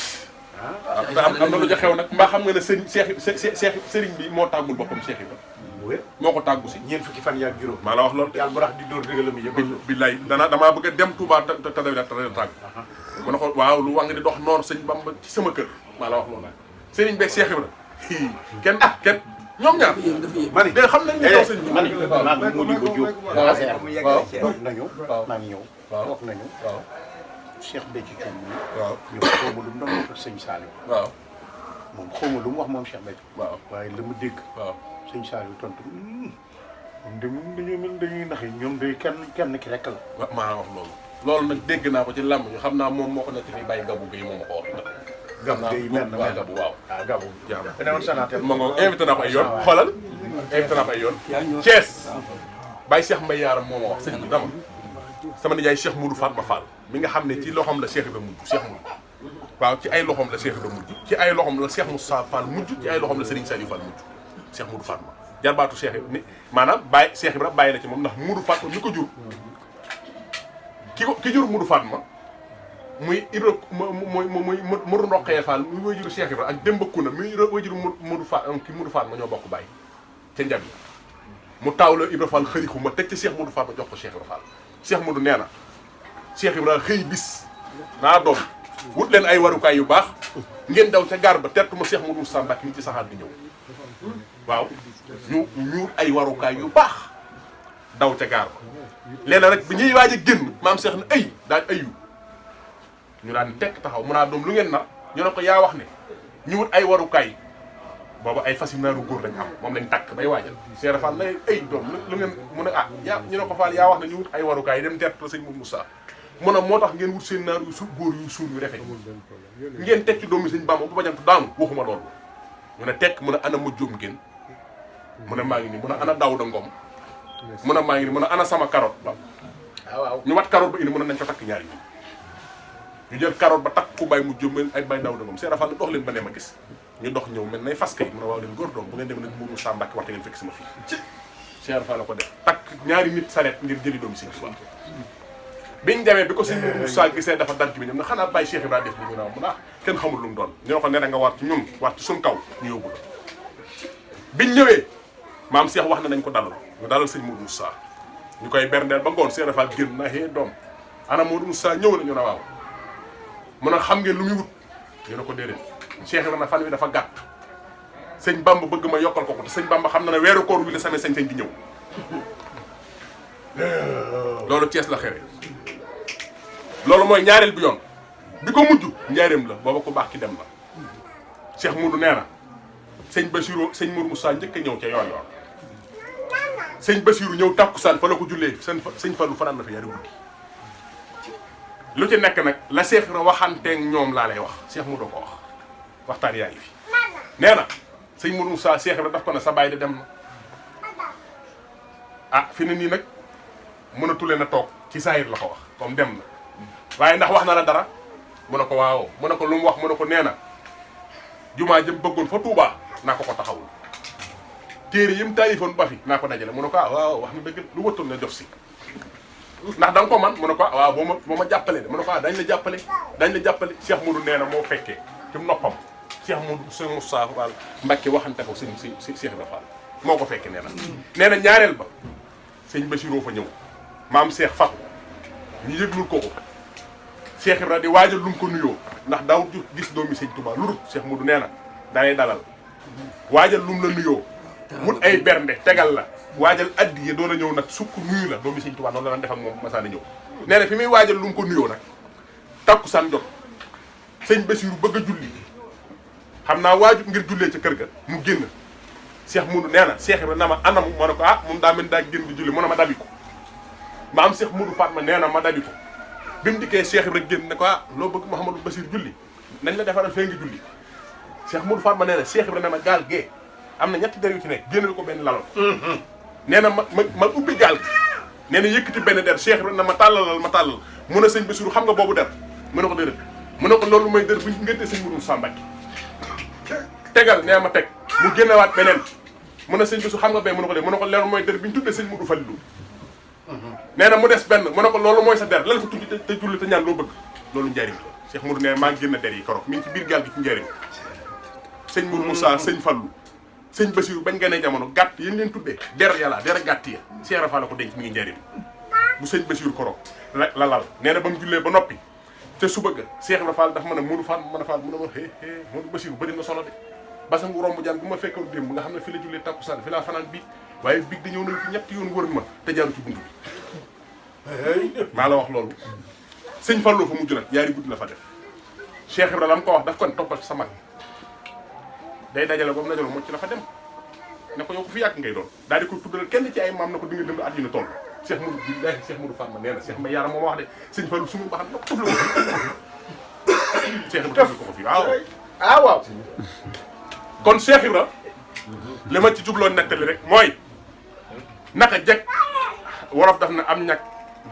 am na lu ja xew nag mbaa xam nga ne sëriñ bi moo tàggul boppam Cheikh Ibra moo ko tàggu si ñeent fukki fan yaag juróom maa la wax loolu yàlla bu rax di dóor dëggalam yi yëpp billaay damaa bëgg a dem Touba te tàgg mu ne ko waaw lu wàng di dox noor sëñ Bamba ci sama kër maa la wax loolu sëriñ beeg Cheikh Ibra kenn ñoom ñaar mani de xam nañ ne kaw sëñ bi mani maa ngi Modibo Diop waaw nañu maa ngi ñëw wax nañu waaw Cheikh Béthio Thioune waaw ñu xawma lu mu doon wax sëñ Saliou waaw moom xawma lu mu wax moom Cheikh Béthio waaw waaye la mu dégg waaw sëñ Saliou tontu moom de moom dañoo mel dañuy nax yi ñoom day kenn ki rek la waaw maa wax loolu nag dégg naa ko ci làmb ñu xam naa moom moo ko nekk fi bàyyi gabu gi moom ma ko wax Gabu Gueye mel na waaw Gabu waaw ah Gabu jaam dana woon Sonatel ma ngo invité naa ko ay yoon xoolal invité naa ko ay yoon Thiès Baye Cheikh Mbaye Yaaram moo ma wax sëñ bi dama sama nijaay Cheikh Moudou Fatma Fall mi nga xam ne ci loxoom la Cheikh Ibra mujj Cheikh Moudou waaw ci ay loxoom la Cheikh Ibra mujj ci ay loxoom la Cheikh Moussa Fall mujj ci ay loxoom la Serigne Saliou Fall mujj Cheikh Moudou Fatma jarbaatu Cheikh ni maanaam Baye Cheikh Ibra bàyyi na ci moom ndax Moudou Fatma mi ko jur ki jur Moudou Fatma muy Ibra muy Modou Ndoxee Fall muy wajuru Cheikh Ibra ak Demba Kuna muy wajuru Modou Fall ki Modou Fall ma ñoo bokk bàyyi ca njab yi mu taawloo Ibra Fall xëriku ma teg ci Cheikh Modou Fall ma jox ko Cheikh Ibra Fall Cheikh Modou nee na Cheikh Ibra xëy bis naa doom wut leen ay warukaay yu baax ngeen daw ca gaar ba tertu ma Cheikh Modou Moussa Mbacke ni ci saxaar di ñëw waaw ñu ay warukaay yu baax daw ca gaar ba léegi rek bi ñuy waaj a génn maam Cheikh ne ay daal ayu ñu daan tekk taxaw mun naa doom lu ngeen nar ñu ne ko yaa wax ne ñu wut ay warukaay boobu ay fas yu naaru góor lañ am moom lañ takk bay waajal Cheikh Fall ne ay doom lu ngeen mun a yaa ñu ne ko Fall yaa wax ne ñu wut ay warukaay dem teert la sëñ Mourou Moussa mun a moo tax ngeen wut seen naaru yu góor yu suur yu rafet ngeen tekki doomi sëñ Bamba bu bajant daanu waxuma loolu mu ne tekk mun a ana ma jóom ngeen mun a maa ngi nii mun a ana Daouda Ngom mun a maa ngi nii mun a ana sama carotte ba waaw ñu wat carotte ba indi mun a nañ ko takk ñaari ñu jël carotte ba takk ku bay mu jëm ay bay Daouda Ngom Cheikh Fall dox leen ba ne ma gis ñu dox ñëw mel nay fas kay mun a waaw leen góor doom bu ngeen dem nag Mourou Moussa Mbacke waxte ngeen fekk sama fii Cheikh Fall la ko def takk ñaari nit sareet ngir jëli doomi sëñ Tuubaa biñ demee bi ko sëñ Mourou Moussa gisee dafa dal ci bi ñoom na xanaa bàyyi Cheikh Ibrahima def li ñu naaw mun kenn xamul lu mu doon ñu ne ko nee na nga war ci ñun war ci suñ kaw ñu yóbbu la biñ ñëwee maam Cheikh wax na nañ ko dalal ñu dalal sëñ Mourou Moussa ñu koy berndeel ba ngoon Cheikh Fall génn na hee doom ana Mourou Moussa ñëw na ñu ne waaw mun a xam ngeen lu muy wut ñu ne ko déedéet Cheikh Ibrahima fan wi dafa gàtt sëñ Bamba bëgg ma yokkal ko te sëñ Bamba xam na ne weeru koor wi la samee sañ-sañ di ñëw loolu Thiès la xewe loolu mooy ñaareel bi yoon bi ko mujj njaareem la booba ko baax ki dem na Cheikh Moudou nee na sëñ Bassirou sëñ Mourou Moussa njëkk a ñëw ca yoon sëñ Bassirou ñëw takkusaan fa la ko jullee sëñ Fallou fanaan na fa yari guddi lu ci nekk nag la Cheikh Ibra waxanteeg ñoom laa lay wax Cheikh Moudou ko wax waxtaan yaa ngi fi nee na sëñ Mourou Moussa Cheikh Ibra daf ko ne sa baay de dem na ah fi ne nii nag mënatu leen a toog ci saayir la ko wax comme dem na waaye ndax wax na la dara mu ne ko waaw mu ne ko lu mu wax mu ne ko nee na jumaa jëm bëggoon fa Touba naa ko taxawul téere yi mu taalifoon ba fi naa ko dajale mu ne ko ah waaw wax na dëgg lu wëttoon na jof si ndax da nga ko man mu ne ko ah waaw boo ma jàppale de mu ne ko ah dañ la jàppale Cheikh Moudou nee na moo fekkee ci noppam Cheikh Moudou sëñ Moussa Fall Mbacké waxante ko sëñ Cheikh Ibra Fall moo ko fekkee nee na ñaareel ba sëñ Bassirou fa ñëw maam Cheikh Fatou ñu yëglul ko Cheikh Ibra di waajal lu mu ko nuyoo ndax daaw gis doomi sëñ Touba lu rut Cheikh Moudou nee na dalay dalal waajal lu mu la nuyoo wut ay bernde tegal la waajal addi yi doon a ñëw nag sukk nuyu la doomi sëñ Touba noonu la daan def ak moom masaana ñëw nee na fi muy waajal lu mu ko nuyoo nag takkusaan jot sëñ Bassirou bëgg a julli xam naa waajut ngir jullee ca kër ga mu génn Cheikh Moudou nee na Cheikh Ibra na ma anam ma ne ko ah moom daa mel daa génn di julli mu ne ma dabi ko ma am Cheikh Moudou Fatma nee na ma dabi ko bi mu dikkee Cheikh Ibra génn ne ko ah loo bëgg Mouhamadou Bassir julli nañ la defaral fee ngi julli Cheikh Moudou Fatma nee na Cheikh Ibra ne ma gaal gee am na ñetti der yu ci nekk génnal ko benn laloon nee na ma ubbi gaal gi nee na yëkkati benn der Cheikh Ibra ne ma tàllalal ma tàllal mu ne sëñ Bassirou xam nga boobu der mu ne ko déedéet mu ne ko loolu mooy der bu ngénte sëñ Moudou Moussa Mbacké tegal nee ma teg mu génnewaat beneen mu ne sëñ Bassirou xam nga bee mu ne ko dee mu ne ko leer mooy der bi ñu tuddee sëñ Moudou Fallou nee na mu des benn mu ne ko loolu mooy sa der lan fa tuddi te julli te ñaan loo bëgg loolu njariñ la Cheikh Moudou nee maa ngi génn der yi korok mi ngi ci biir gaal gi ci njariñ sëñ Moudou Moussa sëñ Fallou sëñ Bassirou bañ gënee jamono gàtt yéen leen tuddee der yàlla der gàtt ya Cheikh Ibra Fall la ko denc mi ngi njariñ bu sëñ Bassirou korok la lal nee na ba mu jullee ba noppi te suba ga Cheikh Ibra Fall dafa mën a Moudou Fall mën a Fall mu ne ma Moudou Bassirou bëri na solo de basangu romb jaan bu ma fekkoon démb nga xam ne fi la jullee takkusaan fi laa fanaan biig waaye biig da ñëw nañ fi ñetti yoon wër ma te jaaru ci bunt bi maa la wax loolu sëñ Fallou fa mujj nag yaari guddi la fa def Cheikh Ibra la mu ko wax daf kon toppal sa mag day dajale ba mu dajale moo ci la fa dem ne ko yow ko fi yàgg ngay doon daal di ko tuddal kenn ci ay maam na ko di nga dund àddina toll Cheikh Moudou bi laahi Cheikh Moudou Fatma nee na Cheikh Mbaye Yaram moo ma wax de sëñ Fallou sumu baxam na tuf la ko Cheikh Ibra ko ko fi waaw kon Cheikh Ibra li ma ci jubloon nettali rek mooy naka jekk wolof daf na am ñag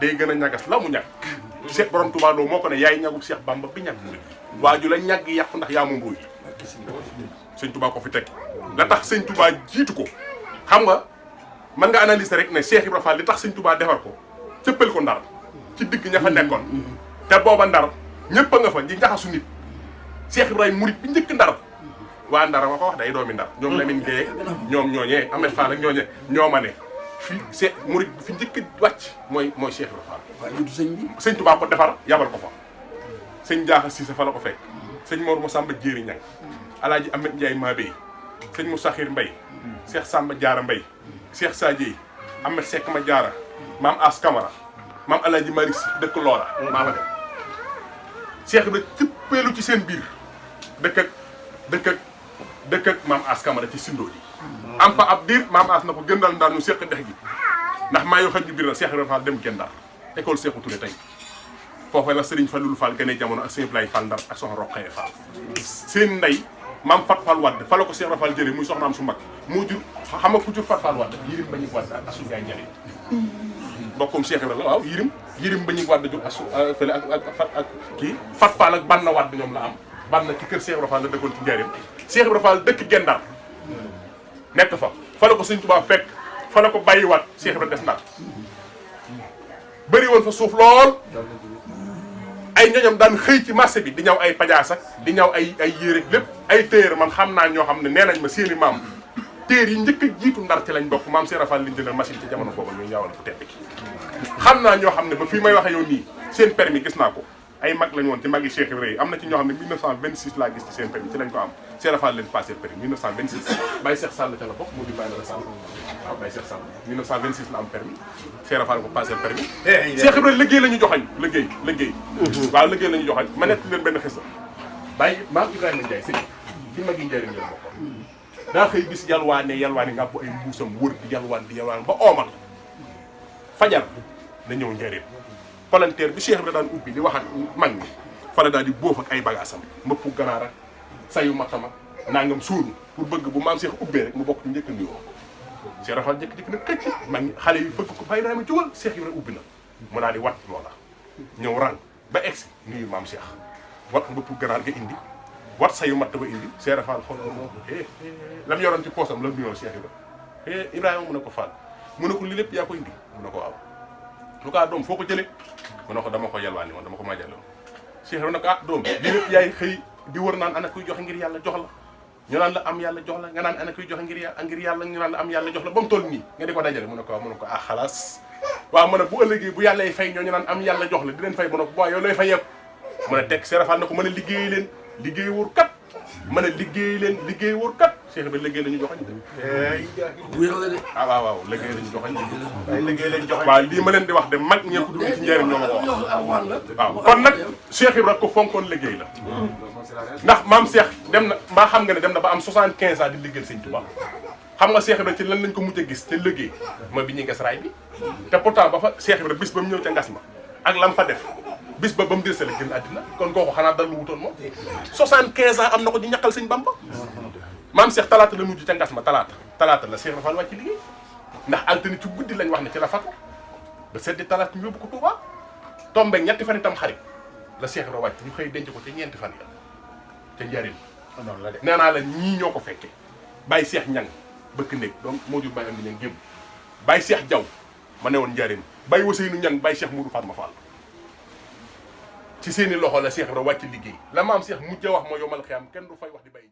day gën a ñagas la mu ñag Cheikh borom Touba Lo moo ko ne yaay ñagub Cheikh Bamba bi ñag mu waa ju la ñag yàqu ndax yaa moom mbooy sëñ Touba ko fi teg la tax sëñ Touba jiitu ko xam nga mën nga analyser rek ne Cheikh Ibra Fall li tax sëñ Touba defar ko cëppal ko ndar ci digg ña fa nekkoon te booba ndar ñëpp a nga fa ñi jaxasu nit Cheikh Ibrahima murit bi njëkk ndar waa ndar ma ko wax day doomi ndar ñoom Lamine Gueye ñoom ñooñee Ahmed Fall ak ñooñee ñoo ma ne fii Cheikh murit bi fi njëkk wàcc mooy Cheikh Ibra Fall waaye du sëñ bi sëñ Touba ko defar yabal ko fa sëñ Diakha Cissé fa la ko fekk sëñ Mor Massamba Jéeri Ñang Alaaji Ahmed Ndiaye Mabey sëñ Moussa Khir Mbaye Cheikh Samba Diarra Mbaye Cheikh Sadie Ahmed Seck ma Diarra maam As Camara maam Alaaji Malick Sy dëkk Loola maa fa dem Cheikh Ibra cëppeelu ci seen biir dëkk ak maam As Camara ci Sindo ji am fa ab diir maam As na ko gëndal ndar ñu seq dex gi ndax maa yoo xaj ñu biir na Cheikh Ibra Fall dem Gendar école Sékou Touré tey foofa la Serigne Fallou Fall gane jamono ak Sëñ Blay Fall Ndar ak soxna Roqaye Fall seen ndey maam Fat Fall Wade fa la ko Cheikh Ibra Fall jëlee muy soxnaam su mag moo jur xam nga ku jur Fat Fall Wade Yirim Bañik Wade ak Asu Njaay Njari mbokkum Cheikh Ibra la waaw Yirim Bañik Wade jur asu fële ak kii Fat Fall ak Banna Wade ñoom la am Banna ci kër Cheikh Ibra Fall la dëkkoon ci Njaaréem Cheikh Ibra Fall dëkk Gendar nekk fa la ko Sëñ Tuubaa fekk fa la ko bàyyiwaat Cheikh Ibra des Ndar bëri woon fa suuf lool ay ñoñam daan xëy ci marché bi di ñaw ay pajaas ak di ñaw ay yére lépp ay téer man xam naa ñoo xam ne nee nañ ma seeni maam téer yi njëkk a jiitu Ndar ci lañ bokk maam Cheikh Ibra Fall liñ jëndal machine ci jamono boobu ñuy ñawal bu tedd ki xam naa ñoo xam ne ba fii may waxe yow nii seen permis gis naa ko ay mag lañu woon ci magi Cheikh Ibrahima yi am na ci ñoo xam ne 1926 laa gis ci seen permis ci lañ ko am Cheikh Rafal leen passé permis 1926 Baye Cheikh Sall ca la bokk moo di Baye la Sall waaw Baye Cheikh Sall 1926 la am permis Cheikh Rafal ko passé permis Cheikh Ibrahima liggéey la ñu joxañ liggéey waaw liggéey la ñu joxañ ma nekk leen benn xisa Baye maam Ibrahima Ndiaye sëñ ci magi njëriñ la bokkoon daa xëy gis yalwaane ngàpp ay mbuusam wër di yalwaan ba oomal fajar na ñëw njëriñ palanteer bi Cheikh bi daan ubbi di wax ak mag ñi fa la daal di boof ak ay bagaasam mbëppu ganaar ak sayu matama nangam suuru pour bëgg bu maam Cheikh ubbee rek mu bokk ci njëkk nuyoo Cheikh Rafal jékki-jékki nag këcc mag ñi xale yi fëgg ko Baye Ibrahima jógal Cheikh yi rek ubbi na mu daal di wat loola ñëw rang ba egsi nuyu maam Cheikh wat mbëppu ganaar ga indi wat sayu matt ba indi Cheikh Rafal xool moo lam yoroon ci poosam la nuyoo Cheikh Ibrahima Ibrahima mu ne ko Fall mu ne ko li lépp yaa ko indi mu ne ko waaw lu kaa doom foo ko jëlee mu ne ko dama ko yalwaani woon dama ko maajaloon Cheikh Ibrahima ne ko doom li lépp yaay xëy di wër naan ana kuy joxe ngir yàlla jox la ñu naan la am yàlla jox la nga naan ana kuy joxe ngir yàlla ñu naan la am yàlla jox la ba mu toll nii nga di ko dajale mu ne ko waaw mu ne ko xalaas waaw mu ne bu ëllëgee bu yàlla fay ñoo ñu naan am yàlla jox la di leen fay mu ne ko waaw yow looy fay yeeku mu ne teg Cheikh Rafal ne ko mën a liggéey leen liggéey wóor kat mën a liggéey leen liggéey wóor kat Cheikh bi liggéey la ñu joxañ waaw liggéey la ñu joxañ liggéey lañ joxañ waaw lii ma leen di wax de mag ñëpp dugg ci njëriñ ñoo ma ko wax waaw kon nag Cheikh Ibra ko fonkoon liggéey la ndax maam Cheikh dem na maa xam nga ne dem na ba am 75 ans di liggéeyal Sëñ Tuubaa xam nga Cheikh Ibra ci lan lañ ko mujj a gis te liggéey mooy bi ñuy gas raay bi te pourtant ba fa Cheikh Ibra bis ba mu ñëw ca ngas ma ak lam fa def bis ba mu dese la génn àddina kon kooku xanaa dal lu wutoon moom 75 ans am na ko di ñaqal Sëñ Bamba maam Cheikh talaata la mujj ca ngas ma talaata la Cheikh Rafal wàcc liggéey ndax altine ci guddi lañ wax ne ci la fatu ba seddi talaata ñu yóbbu ko Touba tombe ñetti fan itam xarit la Cheikh Ibra wàcc ñu xëy denc ko ca ñeenti fan ya ca njariñ nee naa la ñii ñoo ko fekkee Baye Cheikh Ñang bëkk néeg donc moo jur Baye am di ñang gémm Baye Cheikh Jaw ma ne woon njariñ Baye Waseynu Ñang Baye Cheikh Moudou Fatma Fall ci seeni loxo la Cheikh Ibra wàcc liggéey la maam Cheikh mujj a wax moo yomal xiyam kenn du fay wax di bay